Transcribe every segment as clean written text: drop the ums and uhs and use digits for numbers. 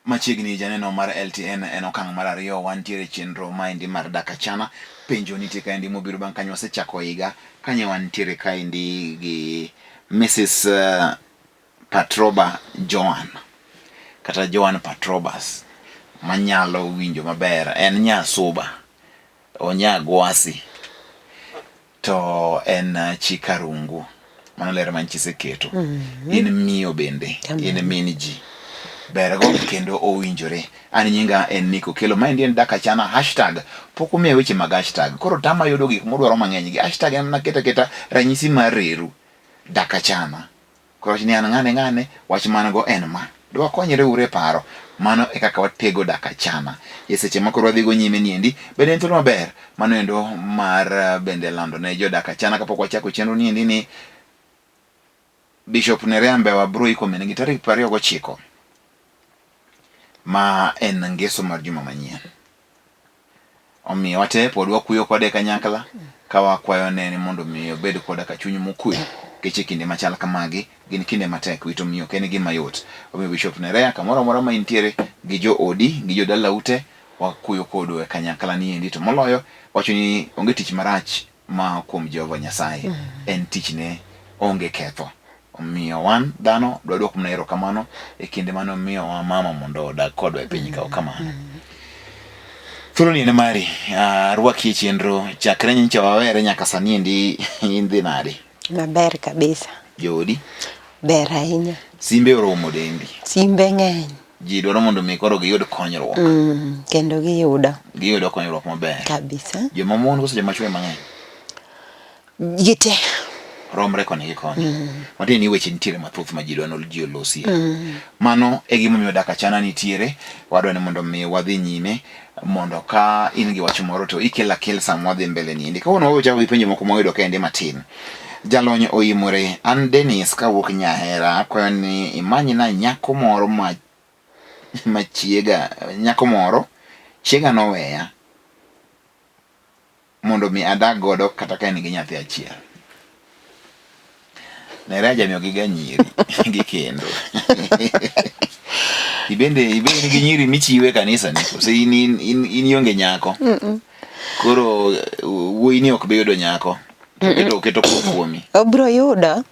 Machiegni janeno mar LTN en okang' mar ariyo wantiere e chenro maendi mar Dak Achana. Penjo nitie kaendi mobiro bang' kanyo wasechako higa kanyo wantiere kaendi gi Mrs Patroba Joan kata Joan Patrobas manyalo winjo maber en nya Suba onya Gwasi to en chi Karungu. Mano ler manyicha iseketo. In miyo bende, in min ji. Bergo kendo owinjore. An nyinga en Nick Okello. Maendi en Dak Achana hashtag. Pok umiya weche mag hashtag. Koro tama yudo gik mudwaro mang'eny gi. Hashtag en mana keta keta ranyisi mar reru. Dak Achana. Koro wach ni an ng'ane ng'ane, wach man go en ma. Dwakonyre uru e paro. Mano e kaka watego dak achana. E seche ma koro wadhi go nyime niendi, bende en thuolo maber mano endo mar eh, bende lando ne jodak achana kapok wachako chenro niendi ni Bishop Nerea Mbewa bro iko min gi tarik 29 ma en ngeso mar juma manyien. Omiyo wate pod wakuyo kode e kanyakla ka wakwayone ni mondo mi obed koda ka chuny mokwe nikech e kinde machal kamagi gin kinde matek wito miyo ok en gima yot. Omiyo Bishop Nerea kamoro amora ma intiere gi joodi gi jodalau te wakuyo kodu e kanyakla ni endi to moloyo wacho ni onge tich marach ma kuom Jehova Nyasaye en tichne onge ketho. Omiyo wan dhano dwaduok mana erokamano e kinde mane omiyowa mama mondo odag kodwa e piny ka kamano. Thuolo ni en mari, arwaki e chenro chakre nyocha wawere nyaka sani endi in dhi nade? Maber kabisa. Joodi? Ber ahinya. Simbe oromo dendi? Simbe ng'eny. Ji dwaro mondo mi koro giyud konyruok. Kendo giyudo. Giyudo konyruok maber. Kabisa. Joma mon koso joma chwo mang'eny? Gite. Romre koni gi koni. Matiende ni weche nitiere mathoth ma ji dwa ni ji olosie. Mano e gimomiyo Dak Achana nitiere. Wadwa ni mondo mi wadhi nyime mondo ka in gi wach moro to ikel akel sama wadhi mbele niendi. Kawuono wabiro chako gi penjo moko mwayudo kaendi matin. Jalony oimore, an Dennis kawuok Nyahera akwayo ni imanyna nyako moro ma ma chiega nyako moro chiega noweya mondo mi adag godo kata ka en gi nyathi achiel. Nerea jamiyo gi ga nyiri gi kendo. Ibende ibende gi nyiri michiwe kanisa ni kose in in in, in ionge nyako. Koro wuoyi ni ok bi yudo nyako. To keto oketo kuomi. Obiro yudo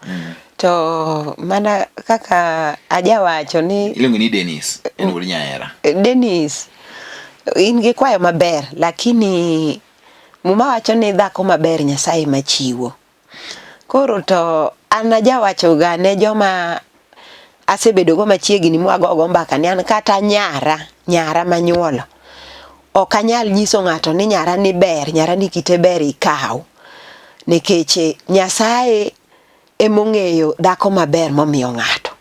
to mana kaka ajawacho ni Iluongo ni Dennis, en wuod Nyahera. Dennis in gi kwayo maber lakini Muma wacho ni dhako maber Nyasaye machiwo. Koro to an ajawacho ga ne joma asebedo go machiegni mwagogo mbaka ni an kata nyara, nyara manyuolo ok anyal nyiso ng'ato ni nyara ni ber, nyara ni kite ber ikaw. Nikech Nyasaye emong'eyo dhako maber momiyo ng'ato.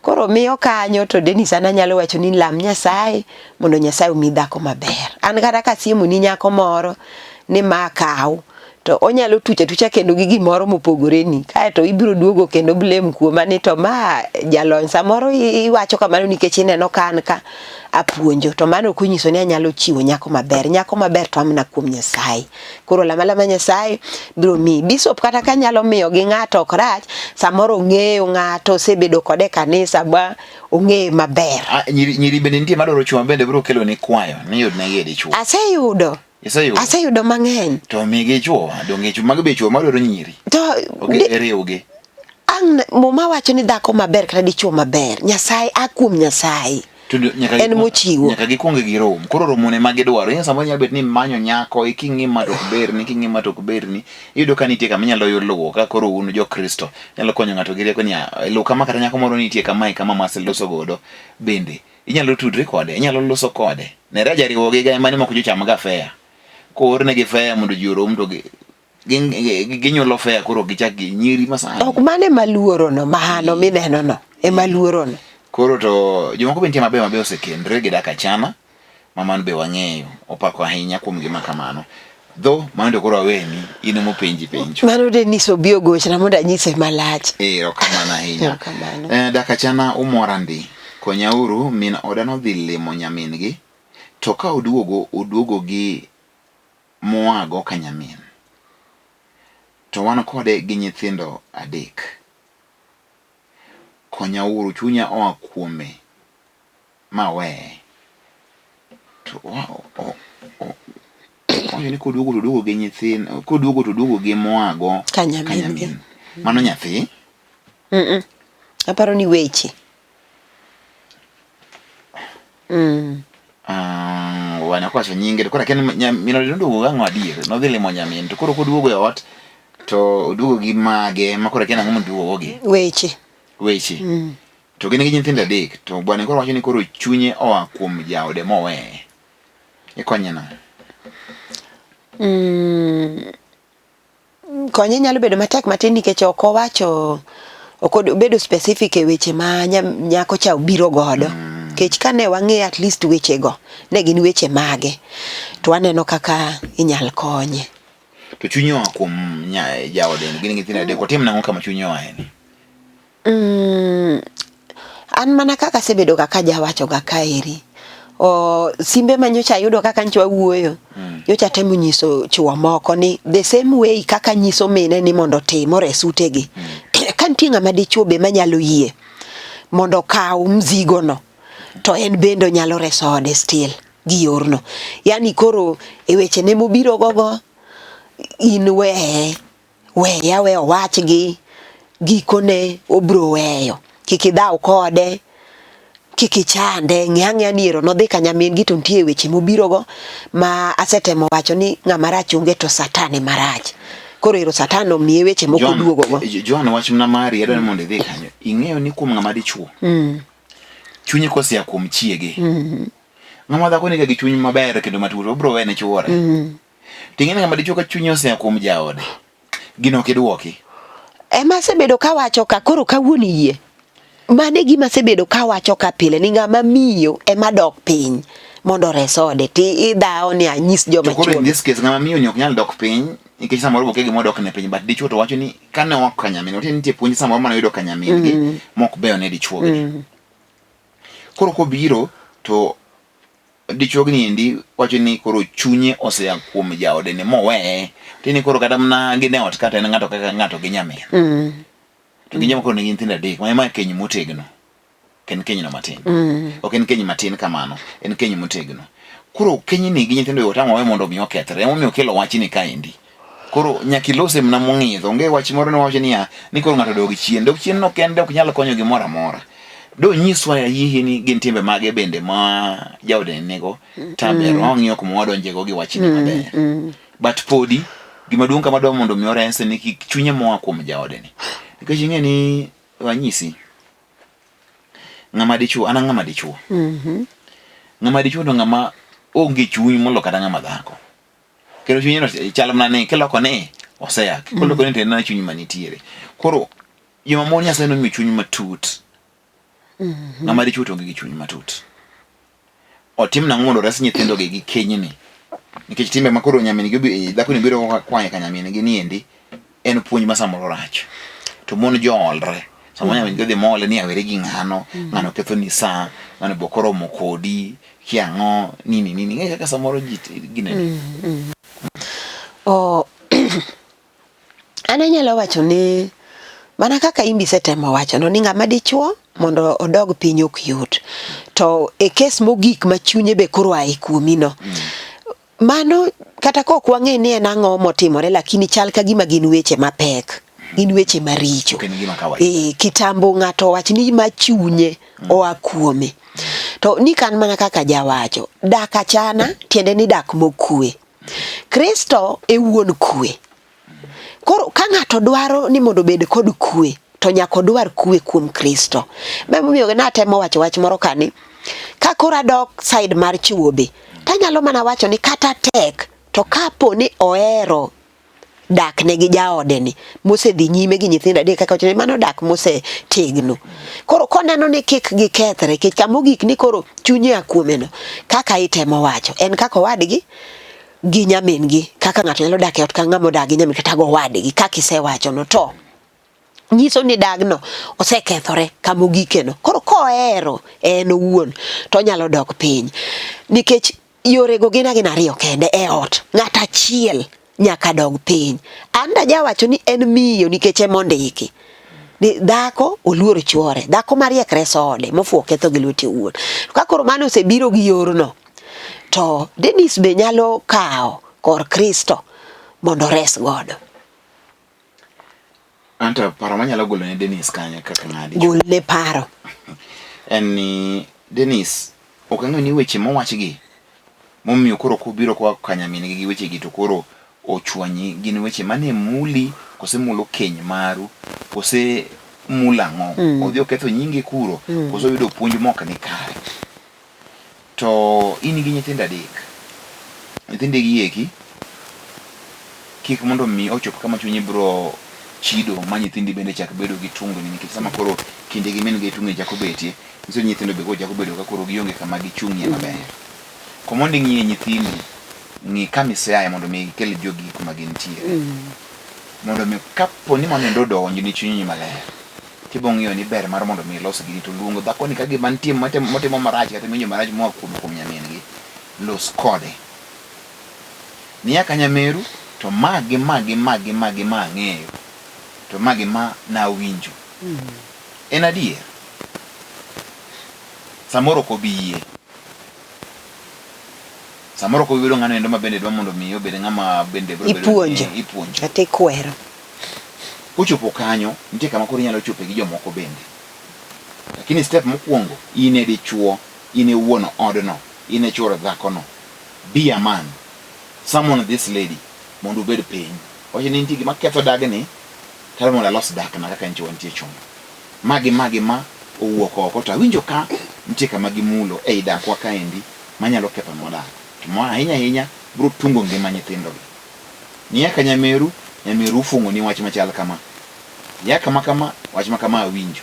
Koro miyo kanyo to Dennis an anyalo wacho ni lam Nyasaye mondo Nyasaye omi dhako maber. An kata kasiemo ni nyako moro ni ma kaw to onyalo tuch atucha kendo gi gimoro mopogore ni kaeto ibiro duogo kendo blame kuoma ni to ma jalony samoro iwacho kamano nikech ineno ka an ka apuonjo to mano ok onyiso ni anyalo chiwo nyako maber. Nyako maber to amna kuom Nyasaye. Koro lama lama Nyasaye biro miyi. Bishop kata ka nyalo miyo gi ng'ato ok rach, samoro ong'eyo ng'ato, osebedo kode e kanisa ba ong'eye maber. Ah, nyiri, nyiri bende nitie madwaro chwo bende biro kelo ni kwayo ni yudnegi e dichwo. Aseyudo. Iseyudo? Aseyudo mang'eny. To migi chwo, donge chwo mago be chwo madwaro nyiri. To Ok riwgi. Ang' Muma wacho ni dhako maber kata dichwo maber, Nyasaye a kuom Nyasaye. To nyaka En mochiwo. Nyaka gikwong girom. Koro romone ma gidwaro. Ing'e samoro nyalo bet ni imanyo nyako, king'i ma to ok berni, king'i ma to ok berni. Iyudo ka nitie kama inyalo luwo ka koro un jo Kristo. Inyalo konyo ng'ato gi rieko ni luw kama kata nyako moro nitie kamae kama maseloso godo. Bende inyalo tudri kode, inyalo loso kode. Nera jariwogi ga ema ni moko jocham ga fea. Koornegi fea mondo ji orom to ginyuolo fea koro gichak gi nyiri masani. Ok mano ema luorono, mahano minenono ema luorono. Koro to jomoko be nitie mabeyo mabeyo osekendre gidak achana ma mano be wang'eyo opako ahinya kuom gima kamano. Dho mano to koro aweni in ema openji penjo. Mano Dennis obi ogochna mondo anyise malach. Erokamano ahinya. Erokamano. Dak achana umora ndi. Konyauru min oda nodhi limo nyamin gi to ka oduogo oduogo gi moago ka nyamin. To wan kode gi nyithindo adek. Konyauru chunya oa kuome. Ma weye. To owacho ni koduogo to oduogo gi nyithindo, koduogo to oduogo gi moago ka nyamin. Mano nyathi? Mm -mm. Aparo ni weche. Wana kwacho nyinge to koro akia ni min ode noduogo gang'o adier. Nodhi limo nyamin to koro koduogo e ot to oduogo gi mage ma koro akia nang'o moduogo gi. Weche. Weche. To gin gi nyithindo adek to bwana koro wacho ni koro chunye oa kuom jaode moweye. Ikonye nang'o? Konye nyalo bedo matek matin nikech ok owacho ok obedo specific e weche ma nyako cha obiro godo. Nikech kane wang'iyo at least weche go ne gin weche mage to waneno kaka inyal konye. To chunye oa kuom jaode ni gin nyithindo adek otim nang'o kama chunye oaye ni? An mana kaka asebedo ga kajawacho ga kaeri. O, simbe ma nyocha ayudo kaka nyocha wawuoyo nyocha atemo nyiso chuo moko ni the same way kaka nyiso mine ni mondo otim ores utegi. Ka nitie ng'ama dichuo be manyalo yie mondo okaw mzigo no to en bende onyalo reso ode still gi yorno. Yani koro e weche ne mobiro gogo in weye weye aweya owachgi gikone obro weyo kik idhaw kode kik ichande ng'e ang'eya ni ero nodhi ka nyamin gi to nitie weche mobirogo ma asetemo wacho ni ng'ama rach onge to satan ema rach koro ero satan omiye weche moko oduogo go Joan wach mana mari adwaro mondo idhi kanyo ing'eyo ni kuom ng'ama dichuo chunye kosea kuom chiege ng'ama dhako niga gi chuny maber kendo matut obro wene chuore To ing'e ni ng'ama dichuo ka chunye osea kuom jaode, gino ok idwoki. Ema asebedo kawacho ka koro kawuono iyie. Mano e gima asebedo kawacho ka pile ni ng'ama miyo ema dok piny mondo ores ode ti idhawo ni anyis joma To koro in chuo. this case ng'ama miyo ni ok nyal dok piny nikech samoro boke gima odok ne piny but dichuo to wacho ni kane oa ka nyamin otiende nitie puonj samoro mane oyudo ka nyamin gi mok beyo ne dichuo gi. Koro kobiro to Dichuogni endi wacho ni koro chunye osea kuom jaode ni moweye. Tini koro kata mana gin e ot kata en ng'ato kaka ng'ato gi nyamin. To gin joma koro nigi nyithindo adek. Ma ema keny motegno. Ok en kenyno matin. Ok en keny matin kamano. En keny motegno. Koro kenyni gi nyithindo otamo we mondo mi okethre. Emomiyo okelo wachni kaendi. Koro nyaka ilose mana mong'idho. Onge wach moro ni wawacho niya, ni koro ng'ato dog chien. Dog chien no kende ok nyal konyo gimoro amora. Do nyiswa ayie ni gin timbe mage bende ma jaode nigo taber. Wang'iyo kuma wadonjego gi wachni maber. But podi gima duong' kama dwa mondo mi orese ni kik chunye moa kuom jaode ni. Nikech ing'e ni wanyisi ng'ama dichuo an ng'ama dichuo. Ng'ama dichuo to ng'ama onge chuny molo kata ng'ama dhako. Kendo chunye no chal mana ni kiloko ni osea, koloko ni to en mana chuny manitiere. Koro joma mon Nyasaye nomiyo chuny matut. Ng'ama dichuo to onge gi chuny matut. Otim nang'o mondo ores nyithindo gi gi kenyni? Nikech timbe ma koro nyamin gi dhako ni biro kwaye ka nyamin gi niendi en puonj ma samoro rach. To mon joolre. Samoro nyamin gi odhi mole ni awere gi ng'ano, ng'ano ketho ni saa, ng'ano be ok oromo kodi, kia ang'o, nini nini. Ing'e kaka samoro ji ginene. Oh, an anyalo wacho ni mana kaka imbi isetemo wacho no ni ng'ama dichuo mondo odog piny ok yot. To e kes mogik ma chunye be koro ae kuomi no. Mano kata kok wang'e ni en ang'o motimore lakini chal ka gima gin weche mapek. Gin weche maricho. Ok en gima kawaida. Eh, kitambo ng'ato owach ni ma chunye oa kuome. To ni kan mana kaka jawacho, dak achana tiende ni dak mokue. Kristo e wuon kwe. Koro ka ng'ato dwaro ni mondo obed kod kwe, to nyaka odwar kwe kuom Kristo. Emomiyo natemo wacho wach moro ka ni, ka koro adok side mar chuo be, tanyalo mana wacho ni kata tek, to kapo ni ohero dak ne gi jaode ni mosedhi nyime gi nyithindo adek kaka wacho ni mano dak mosetegno. Koro koneno ni kik gikethre, nikech kama ogik ni koro chunye a kuome no, kaka itemo wacho, en kaka owadgi gi nyamin gi, kaka ng'ato nyalo dak e ot ka ng'ama odak gi nyamin kata gowadgi, kaka isewacho no to nyiso ni dagno osekethore kama ogike no. Koro kohero en owuon to onyalo dok piny nikech yorego gin agina ariyo kende e ot, ng'at achiel nyaka dog piny. An dajawacho ni en miyo nikech ema ondiki. Ni dhako oluor chuore, dhako mariek reso ode, mofuwo ketho gi lwete owuon. Ka koro mano osebiro gi yorno, to Dennis be nyalo kawo kor Kristo mondo ores godo. Anto paro manyalo golo ne Dennis kanyo kaka ng'adi. Gol ne paro. En ni Dennis ok ang'eyo ni weche mowachgi momiyo koro kobiro koa ka nyamin gi gi wechegi to koro ochwanyi gin weche mane muli kose mulo keny maru kose mulo ang'o mm. odhi oketho nyingi kuro mm. kose oyudo puonj mok ni kare to in gi nyithindo adek nyithindi gi eki kik mondo mi ochop kama chunyi bro chido ma nyithindi bende chak bedo gi tungni nikech sama koro kinde gi min gi tungni chako betie nyiso ni nyithindo be koro chako bedo ka koro gionge kama gichung'ie maber komondo ing'iye nyithindi ng'i kama iseaye mondo mi ikel jogi kuma gintiere mondo mi kapo ni mano endo odonjo ni chunyi maler tibo ng'iyo ni ber mar mondo mi ilos gini to luongo dhakoni ka gima nitie motimo marach kata miwinjo marach moa kuom kuom nyamin gi los kode niya ka nyameru to ma gi ma gi ma gi ma gi ma ang'eyo to ma gi ma nawinjo en adier samoro ok obi yie samoro ok obi bedo ng'ano endo ma bende dwa mondo mi obed ng'ama bende biro bedo Ipuonjo. ipuonjo Kata ikwero. Kochopo kanyo, nitie kama koro inyalo chope gi jomoko bende. Lakini step mokwongo, in e dichuo, in e wuon odno, in e chuor dhakono. Be a man. Summon this lady mondo ubed piny. Wach ni nitie gima ketho dagni, kata mondo alos dakna kaka nchi wantie chon. Ma gi ma gi ma owuok oko to awinjo ka nitie kama gimulo ei dakwa kaendi manyalo kethonwa dak. To ma ahinya ahinya biro tungo ngima nyithindogi. Niya ka nyameru, nyameru ofung'oni wach machal kama. Ya kama kama, wach ma kama awinjo.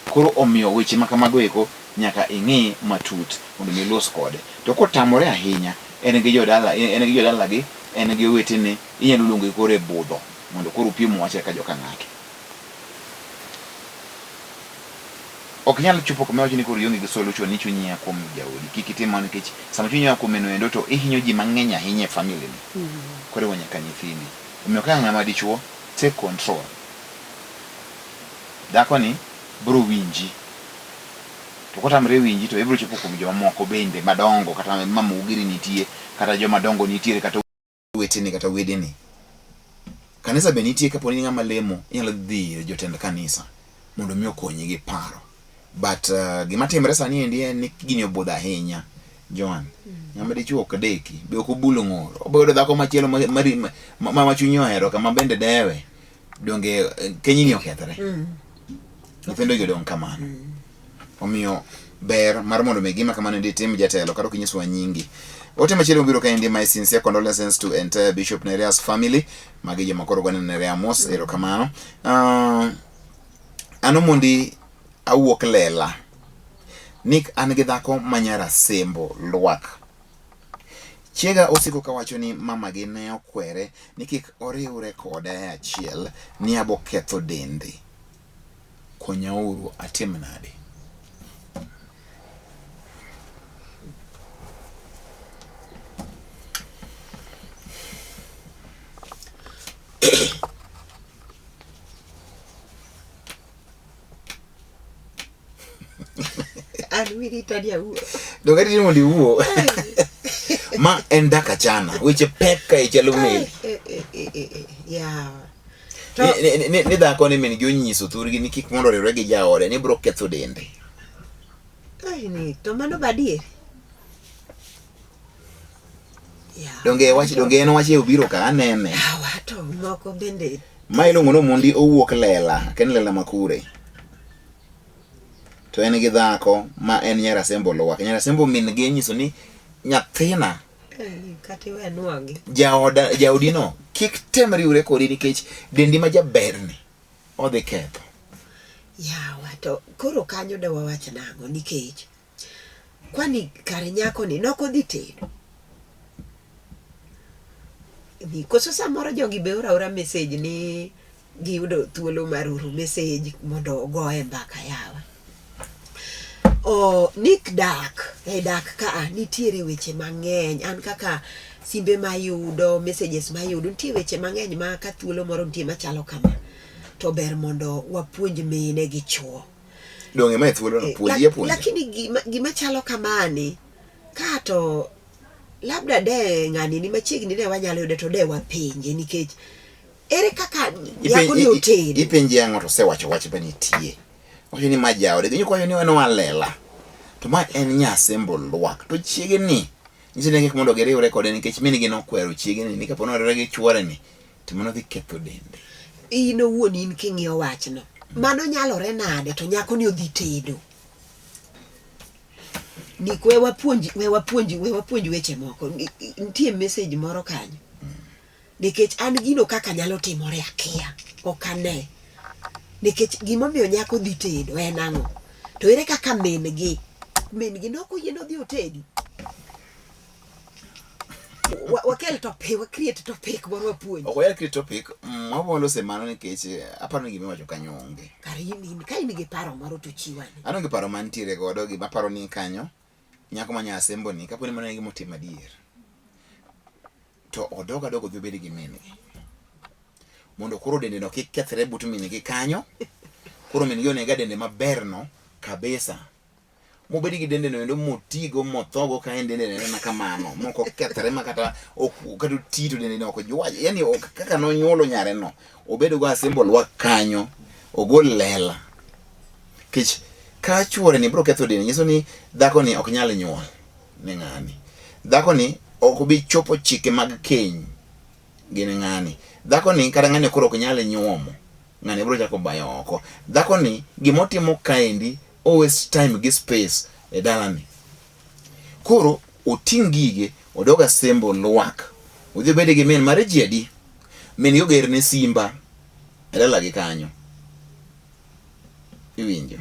Koro omiyo weche ma kamago eko nyaka ing'i matut mondo mi ilos kode. To kotamore ahinya, en gi jodala, en gi jodalagi, en gi owetene, inyalo luongogi koro e budho mondo koro upiem wach kaka joka ng'ato. Ok inyal chopo kuma iwacho ni koro ionge gi solution ni chunyi a kuom jaodi. Kik itim mano nikech sama chunyi oa kuomeno endo to ihinyo ji mang'eny ahinya e family ni. Koriwo nyaka nyithindi. Omiyo kaka ng'ama dichuo, take control. Dhako ni biro winji. To kotamre winji to ibiro chopo kuom joma moko bende madongo kata mamau giri nitie, kata joma dongo nitiere kata oweteni kata wedeni. Kanisa be nitie kapo ni ng'ama lemo, inyalo dhi ir jotend kanisa mondo mi okonyi gi paro. But uh, gima timre sani endi en ni gini obudho ahinya. Joan, ng'ama dichuo ok deki, be ok obulo ng'or. Obo yudo dhako machielo ma, ma, ma, ma, ma chunye ohero kama bende dewe. Donge eh, kenyini okethre. Nyithindo gi odong' kamano. Omiyo ber mar mondo mi gima kamano endi tim jatelo kata ok inyiswa nyingi. Ote machielo mobiro kaendi my sincere condolences to entire Bishop Neria's family. Magi joma koro gone Neria mos erokamano. Uh, an omondi awuok lela. Nick an gi dhako ma nyar Asembo Lwak. Chiega osiko kawacho ni mamagi ne okwere ni kik oriwre koda e achiel ni abo ketho dende. Konyauru atim nade? An wirita ni awuo. Donge ariti mondo iwuo? Ma en dak achana. Weche pek ka ichalo meli. Eh, eh, eh, eh, eh, yawa. To ni, ni, ni dhako ni min gi onyiso thurgi ni kik mondo oriwre gi jaode ni biro ketho dende. Ai, ni, to mano be adier. Donge wach donge en wach e obiro ka anene. Awa to moko bende Ma iluongo ni Omondi owuok lela, ok en lela makure. To en gi dhako ma en nyar Asembo Lwak. Nyar Asembo min gi nyiso ni nyathina kata iwe nwang'i. Jaoda jaodino kik tem riwre kodi nikech dendi ma jaberni odhi ketho. Yawa to koro kanyo da wawach nang'o nikech kwani kare nyakoni nok odhi tedo ni koso samoro jogi be oro aora message ni giyudo thuolo mar oro message mondo ogoye mbaka yawa. O, Nick dak e dak ka nitiere weche mang'eny an kaka simbe mayudo messages mayudo nitie weche mang'eny ma ka thuolo moro nitie machalo kama. to ber mondo wapuonj mine gi chwo. Donge ma e thuolo no Eh, puonji apuonja. Lakini gima chalo kamani ka to labda de ng'ani ni machiegni de wanyalo yude to de wapenje nikech ere kaka nyako ni otedo. Ipenje ang'o to osewacho wach ma nitie. Wacho ni ma jaode, ginyo kwacho ni en walela. To ma en nyasembo lwak. To chiege ni, nyiso ni kik mondo giriwre kode nikech min gi nokwero chiege ni ni kapo ni oriwre gi chuore ni, to mano dhi ketho dende. In owuon in king'iyo wachno, mano nyalore nade to nyako ni odhi tedo? Nik we wapuonj, we wapuonj, we wapuonj weche moko. Nitie message moro kanyo. Nikech an gino kaka nyalo timore akia, ok ane. Nikech gimomiyo nyako dhi tedo en ang'o? To ere kaka min gi, min gi nok oyie nodhi otedi? Wakel topic, wa create topic moro wapuonj. Ok wanyal create topic, wabiro lose mano nikech aparo ni gima iwacho kanyo onge. Kare in, ka in gi paro moro to chiw ane. An onge paro mantiere godo, gima aparo ni kanyo, nyako ma nya Asembo ni, kapo ni mano en gima otimo adier, to odog adoga odhi obed gi min gi. Mondo koro dende no kik kethre but min gi kanyo, koro min gi onega dende maber no kabisa. Mobed gi dende no endo motigo mothogo ka en dende no en kamano, mok okethre ma kata ok kata oti to dende no ok jwa, yani ok kaka nonyuolo nyare no, obed go Asembo lwak kanyo, ogol lela. Kech ka chuore ni biro ketho dende, nyiso ni dhako ni ok nyal nyuol ne ng'ani. Dhako ni ok bi chopo chike mag keny gi ne ng'ani. Dhako ni kata ng'ani koro ok nyal nyuomo, ng'ani biro chako bayo oko. Dhako ni gimotimo kaendi o waste time gi space e dalani. Koro oting' gige odog Asembo lwak, odhi obed gi min mare ji adi? Min gi ogerne simba e dalagi kanyo. Iwinjo?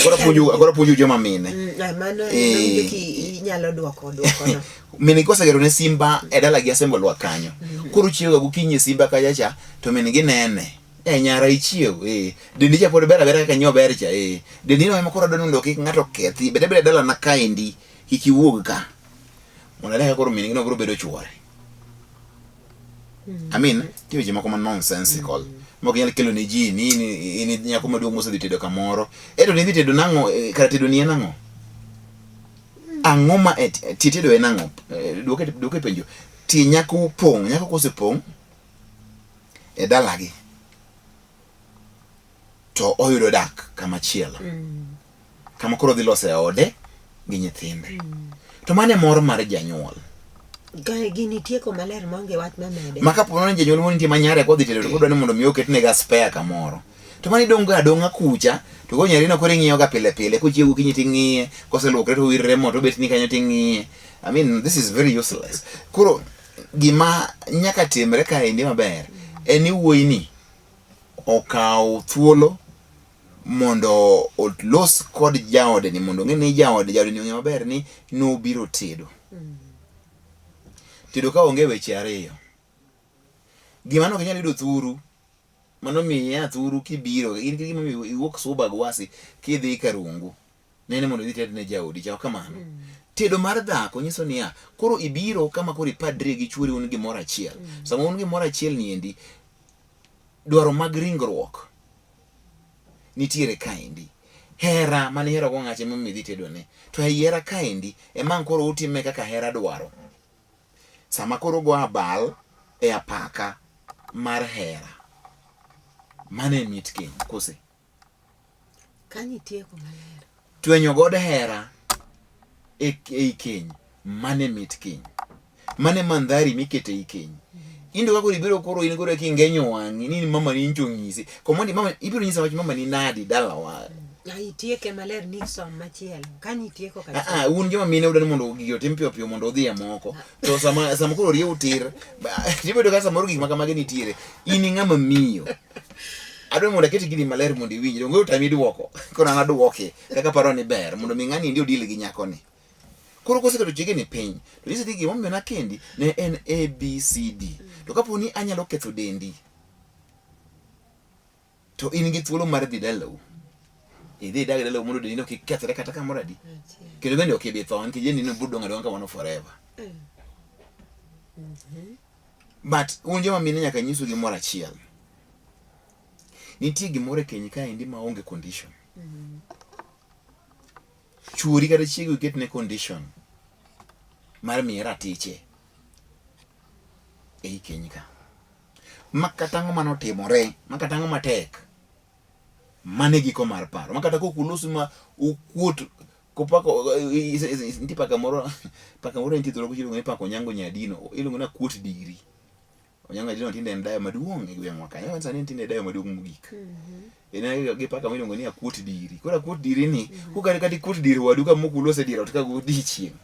Koro apuonju, koro apuonju joma mine. Mano Eh. awinjo ki inyalo duoko duokono. Min gi kosegero ne simba e dalagi Asembo lwak kanyo. Koro ochiew ga gokinyi e simba kacha cha to min gi nene. Eh, nyara ichiew, eh. Dendi cha pod ber abera kaka nyo ber cha, eh. Dendi no ema koro adwaro ni mondo kik ng'ato kethi. Bed abeda dalana kaendi, kik iwuog ka. Mondo ane kaka koro min gi no biro bedo chuore. I mean, nitie weche moko ma nonsensical. Mok inyal kelo ne ji ni in in nyako maduong' mosedhi tedo kamoro. Eto nidhi tedo nang'o? Eh, Kara tedo ni en ang'o? Ang'o ma eh, tie tedo en ang'o? Eh, Duoke duoke penjo. Tie nyako pong', nyako kosepong' e dalagi to oyudo dak kama chielo. Kama koro odhi lose ode gi nyithinde. To mano e mor mar janyuol. Gae gini tieko maler maonge wach mamede. Ma kapo ni janyuol moro nitie ma nyare kodhi tedo to kodwa ni mondo mi oketne ga spare kamoro. To mano idong' ga adong'a kucha to koro nyarino koro ing'iyo ga pile pile kochiew gokinyi ting'iye koseluokre to owirre mo to obet ni kanyo ting'iye. I mean this is very useless. Koro gima nyaka timre kaendi maber en ni wuoyi ni okaw thuolo mondo olos kod jaode ni mondo ong'e ni jaode jaode ni ong'e maber ni nobiro tedo. Tedo ka onge weche ariyo. Gima nok inyal yudo thuru mano miyi a thuru kibiro in gi gima omiyo iwuok Suba Gwasi kidhi Karungu nene mondo idhi ted ne jaodi chal kamano. Tedo mar dhako nyiso niya koro ibiro kama koro ipadri gi chuori un gimoro achiel. Sama un gimoro achiel niendi dwaro mag ringruok nitiere kaendi. Hera mane ihero go ng'acha emomiyo idhi tedone. To ei hera kaendi ema ang' koro utime kaka hera dwaro. Sama koro ugo abal e apaka mar hera. Mano e mit keny, kose? Kanyo itieko maler. Twenyo godo hera e ei keny, mano e mit keny. Mano e mandhari miketo ei keny. In to ka koro ibiro koro in koro kingenyo wang'i ni mama ni ncho onyisi. Komondi mama ibiro nyisa wach mama ni nadi dalawa. Ah, itieke maler ni som machielo. Kanyo itieko kabisa. Ah, ah, un joma mine udwaro ni mondo gigi otim piyo piyo mondo udhi e moko. To sama sama koro oriew tir, tibedo ka samoro gik ma kamagi nitiere. In ing'ama miyo. Adwaro mondo aket gini maler mondo iwinj. Donge otami duoko. Koro an aduoke kaka paro ni ber mondo mi ng'ani endi odil gi nyakoni. Koro koseketo chikeni piny, to nyise ni gimomiyo nakendi ne en A, B, C, D. To kapo ni anyalo ketho dendi, to in gi thuolo mar dhi dalau. Idhi idag dalau mondo dendi no kik kethre kata kamoro adi. Kendo bende ok ibi tho nikech dendi no biro dong' adong'a kamano forever. But un joma mine nyaka nyisu gimoro achiel. Nitie gimoro e keny kaendi ma onge condition. Chuori kata chiegi oketne condition mar miye ratiche ei keny ka. Ma kata ang'o manotimore, ma kata ang'o matek, mano e giko mar paro. Ma kata kok ulosu ma ukuot kopako nitie paka moro paka moro nitie thuolo kucho iluongo ni paka Onyango Nyadino iluongo ni akuot diri. Onyango Nyadino tinde en dayo maduong' e gweng'wa kanyo. Sani en tinde dayo maduong' mogik. En gi paka miluongo ni akuot diri. Koro akuot diri ni kukare kata ikuot dir wadu ka mok ulose dier ot ka godiechieng'.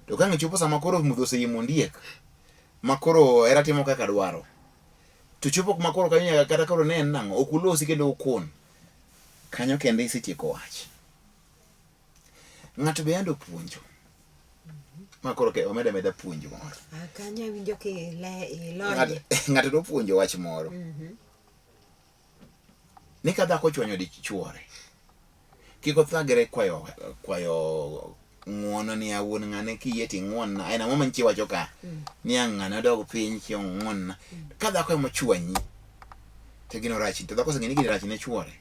To ka ang' chopo sama koro mudho oseimo ondiek ma koro hera timo kaka dwaro. To chopo kuma koro kanyo nyaka kata koro ne en nang'o ok ulosi kendo ukun. Kanyo kende isetieko wach. Ng'ato be yande opuonjo. Ma koro ke omed ameda puonjo moro. Ah, kanyo awinjo kile ilonye. Ng'ato nopuonjo wach moro. Ni ka dhako ochwanyo dichuore, kik othagre kwayo kwayo ng'uono ni a wuon ng'ane kiyie to ing'uonna. En ang'o ma nyichi wacho ka? Ni ang' ng'ane odog piny ki ong'uonna. Ka dhako ema ochwanyi to gino rach to dhako oseng'eyo ni gini rach ne chuore.